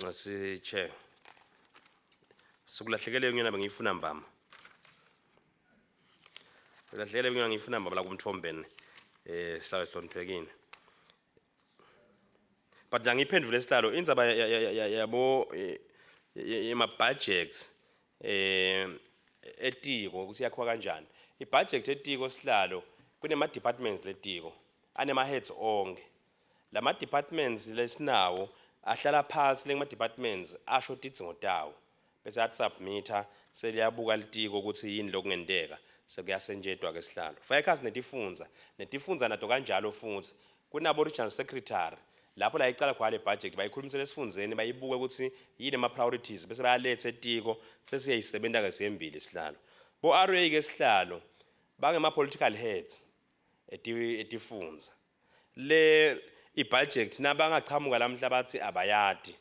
Ngasi chair, sikulahlekelwe ngiyona bengiyifuna mbama, kulahlekele ngiyona ngiyifuna mbama la kumthombeni, sihlalo sihloniphekile, but angiphendule sihlalo indzaba yabo yema budgets etiko ukuthi yakhiwa kanjani ibudget etiko. Sihlalo, kunema departments letiko anema heads onke lama departments lesinawo ahlala phansi lengima departments asho tidzingo tawo bese athi submitter, seliyabuka litiko ukuthi yini lokungenteka, sekuyasentshetwa ke sihlalo. Faka netifundza nato kanjalo futhi kunabo regional secretary lapho la icala khona le budget bayikhulumisela esifundzeni, bayibuke ukuthi yini ama priorities bese bayaletha etiko, sesiyayisebenta ke siyembili sihlalo. Bo RA ke sihlalo bangema political heads etifundza le ibudget nabangachamuka lamhla bathi abayadi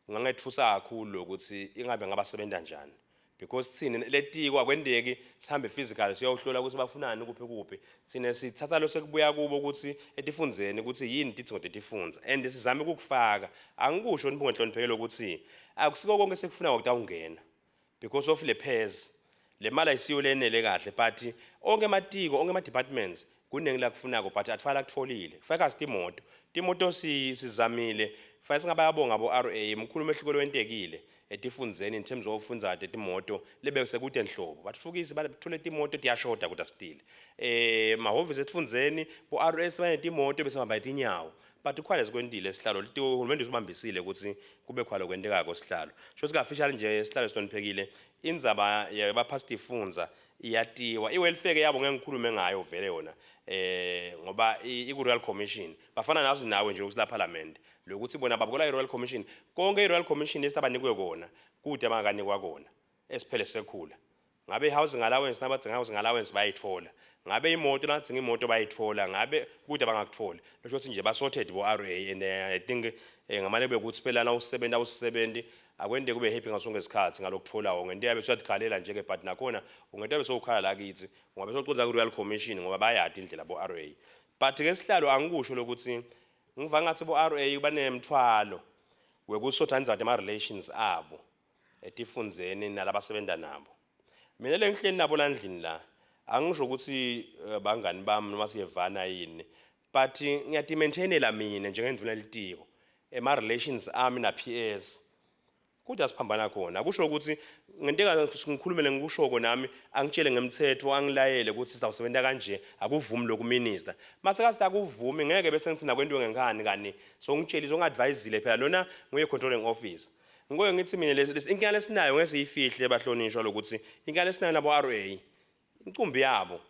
kungangethusa kakhulu ukuthi ingabe ngabasebenza njani, because thina letiko akwendeki sihambe physical siyawuhlola ukuthi bafunani kuphi kuphi. Thina sithatha lo sekubuya kubo ukuthi etifundzeni ukuthi yini tidzingo tetifundza and sizame ukukufaka. Angikusho nipho ngenhloniphekelo ukuthi akusiko konke sekufuna kutawungena because of le pairs le mali ayisiyo lenele kahle, but onke amatiko, onke ama-departments kuningi la kufunako, but atfala kutfolile. Kufaka timoto, timoto sizamile fanele singabayabonga bo-RA, mkhulu umehluko lowentekile etifundzeni in terms of fundza kade timoto lebe sekude nhlobo batfukisi bathole timoto tiyashoda kodwa still mahhovisi etifundzeni bo-RS banetimoto bese bahamba tinyawo, but kukhona sikwentile sihlalo. Litiko uhulumende usibambisile ukuthi kube khona lokwentekako sihlalo. Sho sikafishane nje sihlalo sihloniphekile, indzaba yabaphatsi tifundza iyatiwa, i-welfare yabo ngeke ngikhulume ngayo vele yona ngoba iku-Royal Commission, bafana nazo nawe nje ukuthi la parliament lokuthi bona babukola i-Royal Commission konke, i-Royal Commission esibanikwe kona kude abangakanikwa kona esiphele sekhula. Ngabe i-housing allowance nabadzinga housing allowance bayayithola, ngabe imoto nabadzinga imoto bayayithola, ngabe kude abangakutholi. Kusho ukuthi nje ba-sorted bo-RA and I think ngamane kube ukuthi phela na usebenza awusebenzi akwende kube happy ngaso sonke isikhathi ngalokutholayo ngento yabe siyadikhalela nje ke, but nakhona ungento yabe sowukhala la kithi ungabe sowuconza ku-Royal Commission ngoba bayadi indlela bo-RA. But ke sihlalo angikusho lokuthi ngiva ngathi bo-RA banemthwalo wekusotha indzaba tema-relations abo etifundzeni nalabasebenza nabo. Mina le ngihleli nabo la ndlini la angisho ukuthi bangani bami noma siyevana yini, but ngiyati-maintainela mina njengendvuna litiko ema-relations ami na-PS kodwa siphambana khona. Akusho ukuthi ngenteka ngikhulumele ngikushoko nami angitshele ngemthetho angilayele ukuthi sizawusebenza kanje, akuvumi lokhu minister mase kasi akuvumi ngeke bese ngithi nakwentiwe ngenkani kani so ngitshelile ongi-advisile phela lona nguye controlling officer. Ngoye ngithi mina inkinga lesinayo ngeke siyifihle bahlonishwa lokuthi inkinga lesinayo nabo RA incumbi yabo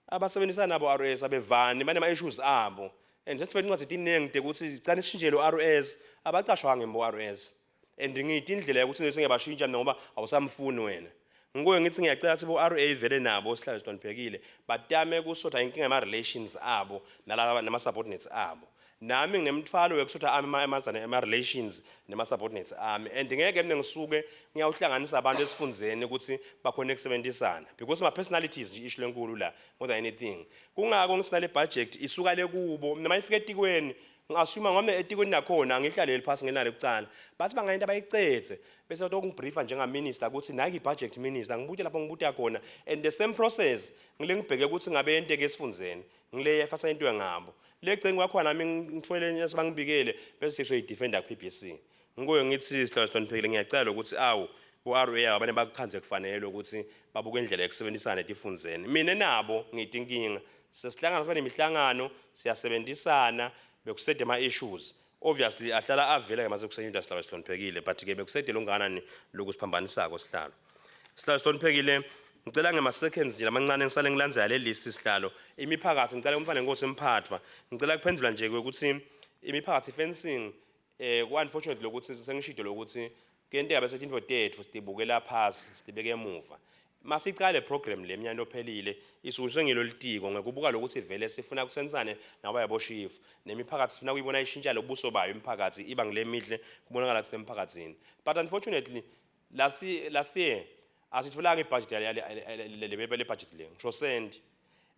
abasebenzisana nabo RS abevani banema issues abo and just incwadi tiningi de ukuthi sicane sishintshe lo RS abacashwanga ngembo RS and ngithi indlela yokuthi singabashintsha ngoba awusamfuni wena. Ngikuye ngithi ngiyacela sibo RA vele nabo sihlale sihloniphekile batame kusotha inkinga yama relations abo nalaba nama subordinates abo. Nami nginemthwalo wekusotha ami emazane ama relations nema subordinates ami and ngeke mina ngisuke ngiyawuhlanganisa abantu esifundzeni ukuthi bakhone ukusebenzisana because my personalities nje issue lenkulu la more than anything. Kungako ngisinale budget isuka le kubo mina mayifika etikweni ngi-assume ngoba etikweni nakhona angihlaleli phasi ngenalo kucala bathi bangayenta bayicethe bese bathi okungibriefa njengaminister ukuthi naki i-budget minister ngibute lapho ngibuta khona and the same process ngile ngibheke ukuthi ngabe yenteke esifundzeni ngile yafasa into ngabo le gcengu kwakhona nami ngithwele sebangibikele bese siyoyi-defenda ku-PBC. Ngikuye ngithi sihlalo sihloniphekile ngiyacela ukuthi awu bo-RA abane bakukhanze kufanele ukuthi babuke indlela yokusebenzisana etifundzeni. Mina nabo ngithi inkinga sesihlangana siba nemihlangano siyasebenzisana bekusede ama-issues obviously ahlala avela ke mase kusenyuda sihlalo sihloniphekile, but ke bekusede longakanani lokusiphambanisako sihlalo sihloniphekile. Ngicela ngema seconds nje lamancane ngisale ngilandzela le list sihlalo. Imiphakathi ngicela umfana nenkosi emphathwa. Ngicela kuphendula nje ukuthi imiphakathi fencing ku unfortunately lokuthi sengishido lokuthi kuyenteka bese tintfo tetfu sitibukela phasi sitibeke emuva. Masicale le program le eminyakeni lophelile isuke ngilo litiko ngekubuka lokuthi vele sifuna kusensane nabo yaboshifu nemiphakathi sifuna kuyibona ishintsha lobuso bayo imiphakathi iba ngile mihle kubonakala kusemphakathini, but unfortunately last year asitholanga ibudget le budget le ngisho cent.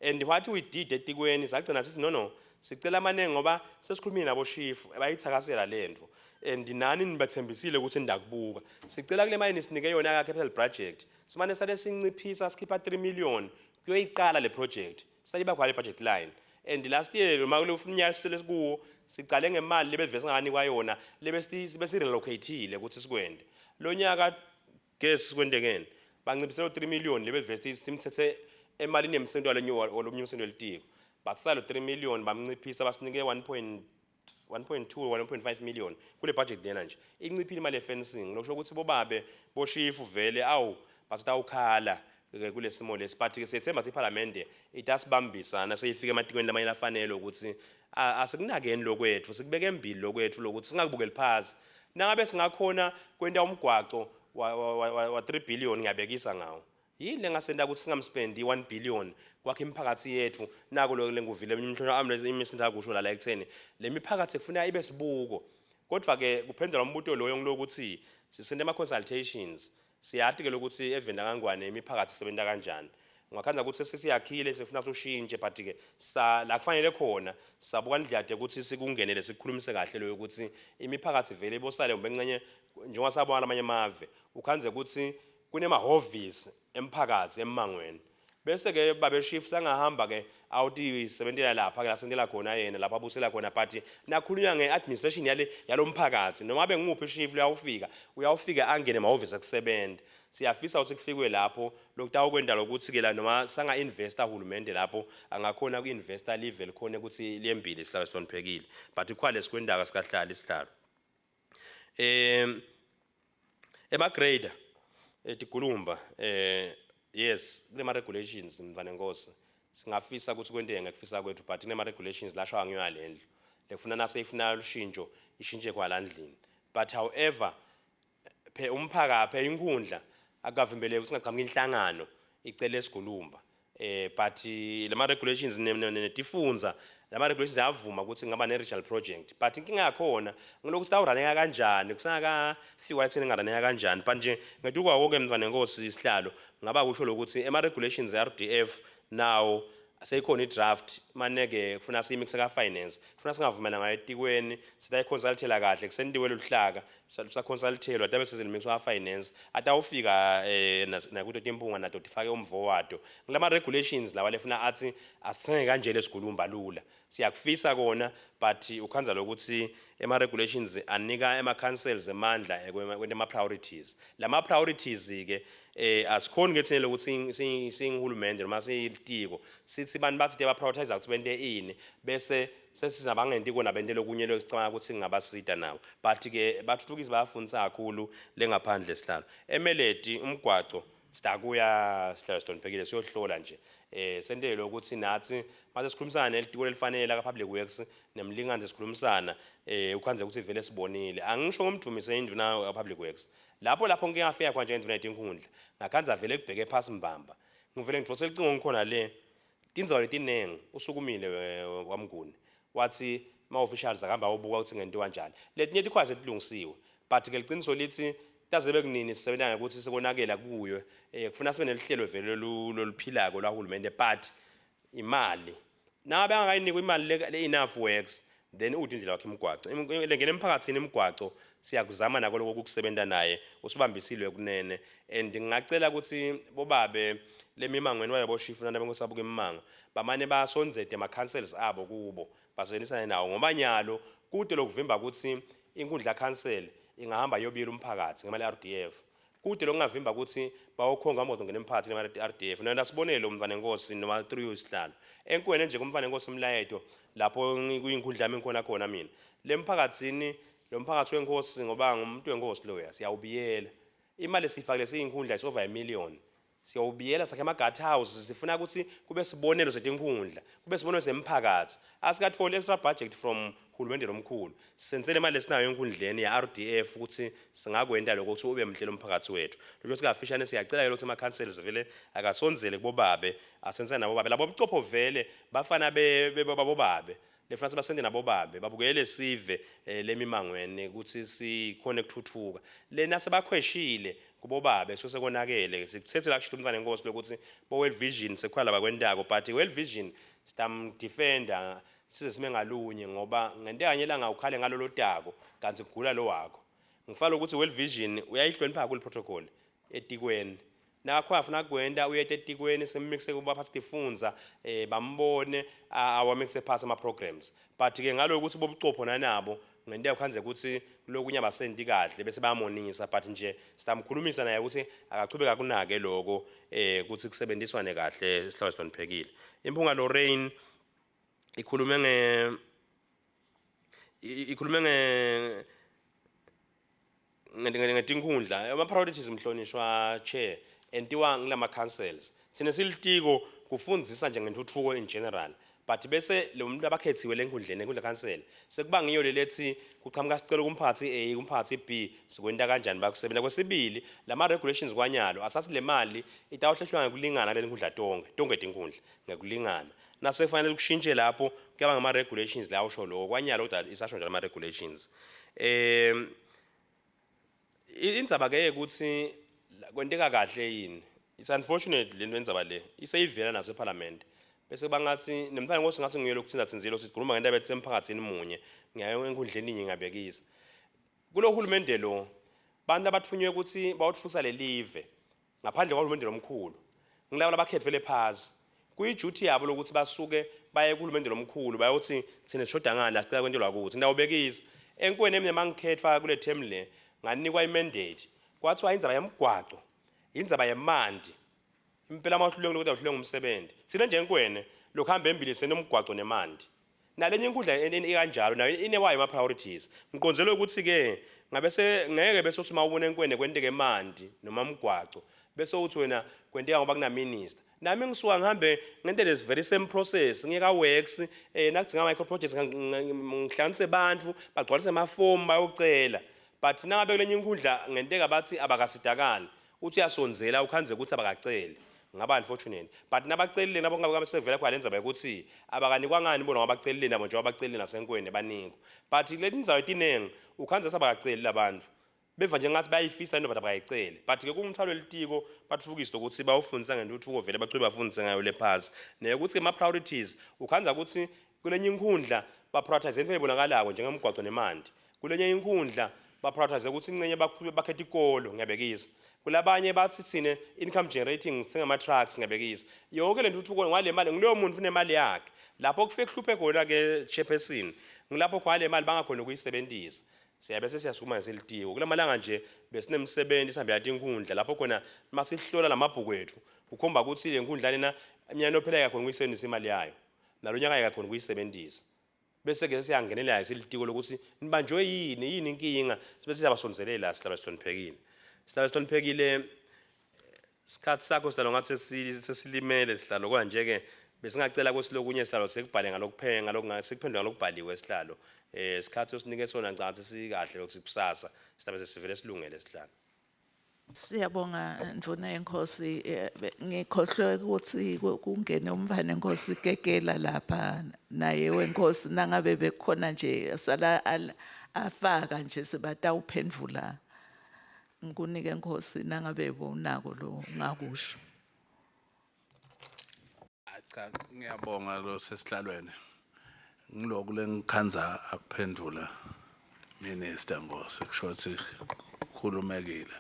And what we did etikweni, sagcina sithi no, sicela amaningi ngoba sesikhulumile nabo chief, bayithakasela lento and nani nibathembisile ukuthi nidakubuka. Sicela kule mali nisinike yona ka capital project simane sale sinciphisa, sikhipha 3 million kuyoyiqala le project, sayiba kwa le budget line. And last year noma kulo umnyaka sisele kuwo sicale ngemali lebevese singanikwa yona lebesi besi relocate-ile ukuthi sikwende. Lo nyaka ke sikwendekeni banciphisela 3 million lebevese simthethe emalini yemsendo walenye walomnye umsendo welitiko, but salo 3 million bamnciphisa, basinike 1.1.2 1.5 million kule budget lena nje. Inciphile imali ye-fencing, lokusho ukuthi bobabe boshifu vele awu bathi awukhala ke kulesimo lesi, but ke siyethemba ukuthi iphalamende itasibambisana seyifika ematikweni lamanye lafanele ukuthi asikunakeni lokwethu, sikubeke embili lokwethu lokuthi singakubukeli phasi. Nangabe singakhona kwenta umgwaco wa 3 billion, ngiyabekisa ngawo, yini lengasenta ukuthi singamspendi 1 billion kwakhe imiphakathi yethu? Nako lokho lenguvile imhlolo imisinda kusho la ekutheni le miphakathi kufuneka ibe sibuko. Kodwa ke kuphendula umbuto loyo ngilokuthi sisende ama consultations, siyati ke lokuthi eveni kaNgwane imiphakathi isebenta kanjani. Ungakhanza ukuthi sesiyakhile, sifuna ukuthi ushintshe, but ke sa la kufanele khona sabuka indlela ukuthi sikungenele, sikukhulumise kahle loyo ukuthi imiphakathi vele ibosale kumbe encenye njengoba sabona lamanye amave, ukhanze ukuthi kunemahhovisi emphakathi emmangweni, bese ke babe chief sangahamba ke awuthi isebentela lapha ke lasentela khona yena lapha abusela khona. But nakhulunywa nge-administration yale yalomphakathi, noma abe nguphi chief uyawufika uyawufika angene emahhovisi ekusebenza. Siyafisa ukuthi kufikwe lapho lokutawukwenda lokuthi ke la noma sanga-investa uhulumende lapho angakhona ku-investa live likhone ukuthi liyembili, sihlalo sihloniphekile, but kukhwale sikwendaka sikahlali sihlalo ema-grader etigulumba. Yes, kunema regulations mfana enkosi, singafisa ukuthi kwenteke ngekufisa kwethu, but kunema regulations lasho angiyo lendlu lekufuna naseyifuna lushintsho ishintshe kwala ndlini. But however phe umphakathi phe inkundla akavimbeleki ukuthi singaqhamuka inhlangano icele esigulumba, but lama regulations netifunza lama regulations ayavuma ukuthi ngaba ne regional project, but inkinga yakhona ngilokuthi sitawuraneka kanjani kusengakafikwa ekutheni ngaraneka kanjani. But nje ngetukwa konke mntwana enkosi isihlalo, ngaba kusho lokuthi ema regulations e-RDF now seyikhona i-draft, maneke kufuna siyimikise ka-finance, kufuna singavumela ngayo etikweni, sitayiconsultela kahle, kusentiwe luhlaka saconsultelwa tabe sezilimikiswa ka-finance, atawufika nakuto timpunga nato tifake umvo wato ngilama regulations lawa lefuna athi asithenge kanje lesigulumba lula. Siyakufisa kona, but ukhanza lokuthi ema-regulations anika ema-councils emandla ekwenta ama-priorities. Lama-priorities ke asikhoni ke thina lokuthi singihulumende noma siyilitiko sithi bantu bathi ba prioritize ukuthi bente ini, bese sesizabangenti kona bente lokunye lesicabanga ukuthi ngabasida nawo. But ke bathuthukisi bayafundisa kakhulu lengaphandle sihlalo. Emeledi umgwaco sidakuya sihlalo sihloniphekile, siyohlola nje sentele ukuthi nathi mase sikhulumisana nelitiko lelifanele la public works nemlingani sikhulumisana, ukhanze ukuthi vele sibonile. Angisho ngomdumise induna ka public works lapho ngike ngafika khona nje induna yetinkhundla, ngakhanza vele kubheke phasi mbamba, ngivele ngidvose licingo ngikhona le tindzawo letinengi usukumile waMnguni wathi ma-officials akahamba ayobuka ukuthi ngentiwa kanjani. Letinye tikhwaya setilungisiwe, but ke liciniso lithi taze bekunini sisebenza ngekuthi sekonakela kuyo, kufuna sibe nelihlelo vele loluphilako lwahulumende, but imali nabe angakayinikwa imali le enough works, then uthi indlela wakhe imigwaco lengena emphakathini imigwaco siyakuzama nako lokho ukusebenza naye usibambisile kunene. And ngingacela ukuthi bobabe lemimangweni wayo boshifu nana benkosabuka imimango bamane basondzete ama-councils abo kubo basebenzisane nawo, ngoba nyalo kude lokuvimba ukuthi inkundla council ingahamba yobiyela umphakathi ngemali ye-RDF, kude lokungavimba ukuthi bawokhonga imoto ngena emphakathini ngemali ye-RDF. Nona sibonelo umntwana enkosi noma through isihlalo enkwene nje kumfana enkosi umlayeto lapho kuyinkundla yami ngikhona khona mina le mphakathini lo mphakathi wenkosi, ngoba ngumuntu wenkosi loya, siyawubiyela imali esiyifakile siyinkundla is over a million. Siyawubiyela sakhe ama-guard house, sifuna ukuthi kube sibonelo setinkhundla, kube sibonelo semphakathi. Asikatholi extra budget from hulumende lomkhulu. Sisenzele imali lesinayo enkundleni ya-RDF ukuthi singakwenta lokho ukuthi ube mhle lomphakathi wethu. Lokho sikafishane siyacela ke ukuthi ama-councils vele akasondzele kubobabe, asenzane nabobabe. Labo bucopho vele bafana babobabe. Lefuna sibasende nabobabe babukele sive lemimangweni ukuthi sikhone ukuthuthuka. Lena sebakhweshile kubobabe so sekonakele. Sikuthethe la kusho umntwana enkosi lokuthi bo World Vision sekhwala bakwentako, but World Vision sitam defender size sime ngalunye ngoba ngento kanye langa ukhale ngalolo tako kanti kugula lo wakho. Ngifala ukuthi World Vision uyayihlonipha kakhulu protocol etikweni. Nakho afuna kwenda uyeta etikweni simmixe kuba phathi tifundza bambone awamixe phasi ama programs. But ke ngalo ukuthi bobucopho nanabo ngento yakhanze ukuthi lokunye abasenti kahle bese bayamonisa, but nje sitamkhulumisa naye ukuthi akachubeka kunake lokho ukuthi kusebenziswane kahle sihlalo sihloniphekile. Imphunga Lorraine ikhulume nge ikhulume nge ngetinkhundla ama priorities mhlonishwa chair entiwa ngilama councils. Sine silitiko kufundzisa nje ngentuthuko in general, but bese lo muntu abakhethiwe lenkundleni enkundla council sekuba ngiyo lelethi kuchamuka sicelo kumphathi A kumphathi B sikwenta kanjani bakusebenza. Kwesibili lama regulations kwanyalo asathi le mali itawuhlehlwa ngekulingana kule nkundla tonke tinkundla ngekulingana. Nasefanele kushintshe lapho kuyaba ngama regulations la usho lokho kwanyalo kodwa isasho njalo ama regulations. Indzaba ke ukuthi kwenteka kahle yini, it's unfortunate lento endzaba le iseyivela naso eParliament bese bangathi nemntwana nkosi ngathi nguye lokuthinza thinzile ukuthi khuluma ngento abethe emphakathini munye ngiyaye enkundleni inye ngiyabekisa kulo hulumende lo bantu abathunywe ukuthi bawuthusa lelive ngaphandle kwahulumende lomkhulu ngilabo labakhethwe lephasi kuyiduty yabo lokuthi basuke baye kuhulumende lomkhulu bayothi thina sishoda ngani la sicela kwentelwa kuthi. Ndawubekisa enkweni emine mangikhethwa kule term le nganikwa imandate kwathiwa indzaba yemgwaco indzaba yemanti impela amahluleko lokuthi awuhluleke ngumsebenzi. Thina nje enkwene lokuhamba embili senomgwaco nemanti nalenye inkundla ikanjalo nayo inewayo ama priorities. Ngiqonzelwe ukuthi ke ngabe se ngeke bese uthi mawubona enkwene kwenteke emanti noma umgwaco bese uthi wena kwenteka ngoba kuna minister. Nami ngisuka ngihambe ngente this very same process ngiyeka works nakudzinga micro projects ngihlanganise abantu bagcwalise amafomu bayocela, but nangabe kulenye inkundla ngenteka bathi abakasidakali uthi uyasondzela ukhanze ukuthi abakaceli ngaba unfortunate, but nabacelile nabo ngabe sevela kwa lendzaba ukuthi abakanikwa ngani bona abacelile nabo njengoba abacelile nasenkweni banikwa, but le ndzawo etinengi ukhanze sabakaceli labantu beva nje ngathi bayayifisa into but abayiceli. But ke kungumthwalo welitiko batfukise ukuthi bawufundisa ngentuthuko vele bachube bafundise ngayo le phasi nekuthi ama priorities ukhanza ukuthi kulenye inkhundla ba prioritize into ebonakalako njengemgwaco nemanti, kulenye inkhundla ba prioritize ukuthi incenye bakhetha ikolo ngiyabekisa, kulabanye bathi thine income generating singama trucks ngiyabekisa. Yonke le ntuthuko ngale mali ngiloyo muntu unemali yakhe lapho kufike kuhluphe khona ke chairperson ngilapho khona le mali bangakhona ukuyisebenzisa. Siyabe sesiyasukuma selitiko kulamalanga nje besinemsebenzi sihambe yathi inkundla lapho khona masihlola lamabhuku ethu kukhomba ukuthi le nkundla lena iminyaka ophela yakhona ukuyisebenzisa imali yayo nalonyaka yakhona ukuyisebenzisa, bese ke siyangenelela silitiko lokuthi nibanjwe yini yini inkinga sibe siyabasondelela. Sihlala sihloniphekile, sihlala sihloniphekile. Sikhathi sakho sihlalo ngathi sesilimele sihlalo kanje ke besingacela ukuthi lokunye sihlalo sekubhale ngalokuphenga ngalokungase sikuphendule ngalokubhaliwe sihlalo. Isikhathi osinike sona ngicabanga sikahle ukuthi kusasa sihlabe sesivele silungele sihlalo. Siyabonga Ndvuna yeNkhosi. Ngikhohlwe ukuthi kungene umfana enkosi Kekela lapha naye wenkosi nangabe bekukhona nje sala afaka nje sebatawuphendvula. Ngikunike Nkosi nangabe unako lo ungakusho. Cha, ngiyabonga lo sesihlalweni. Ngiloku lengikhandza akuphendula Minister Nkosi kusho ukuthi khulumekile.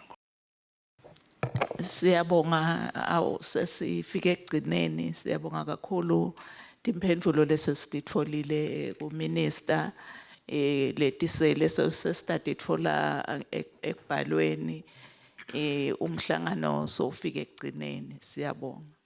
Siyabonga, awu sesifike ekugcineni. Siyabonga kakhulu timphendvulo lesesititfolile ku minister letisele sesitatitfola ekubhalweni. Umhlangano sofike ekugcineni. Siyabonga.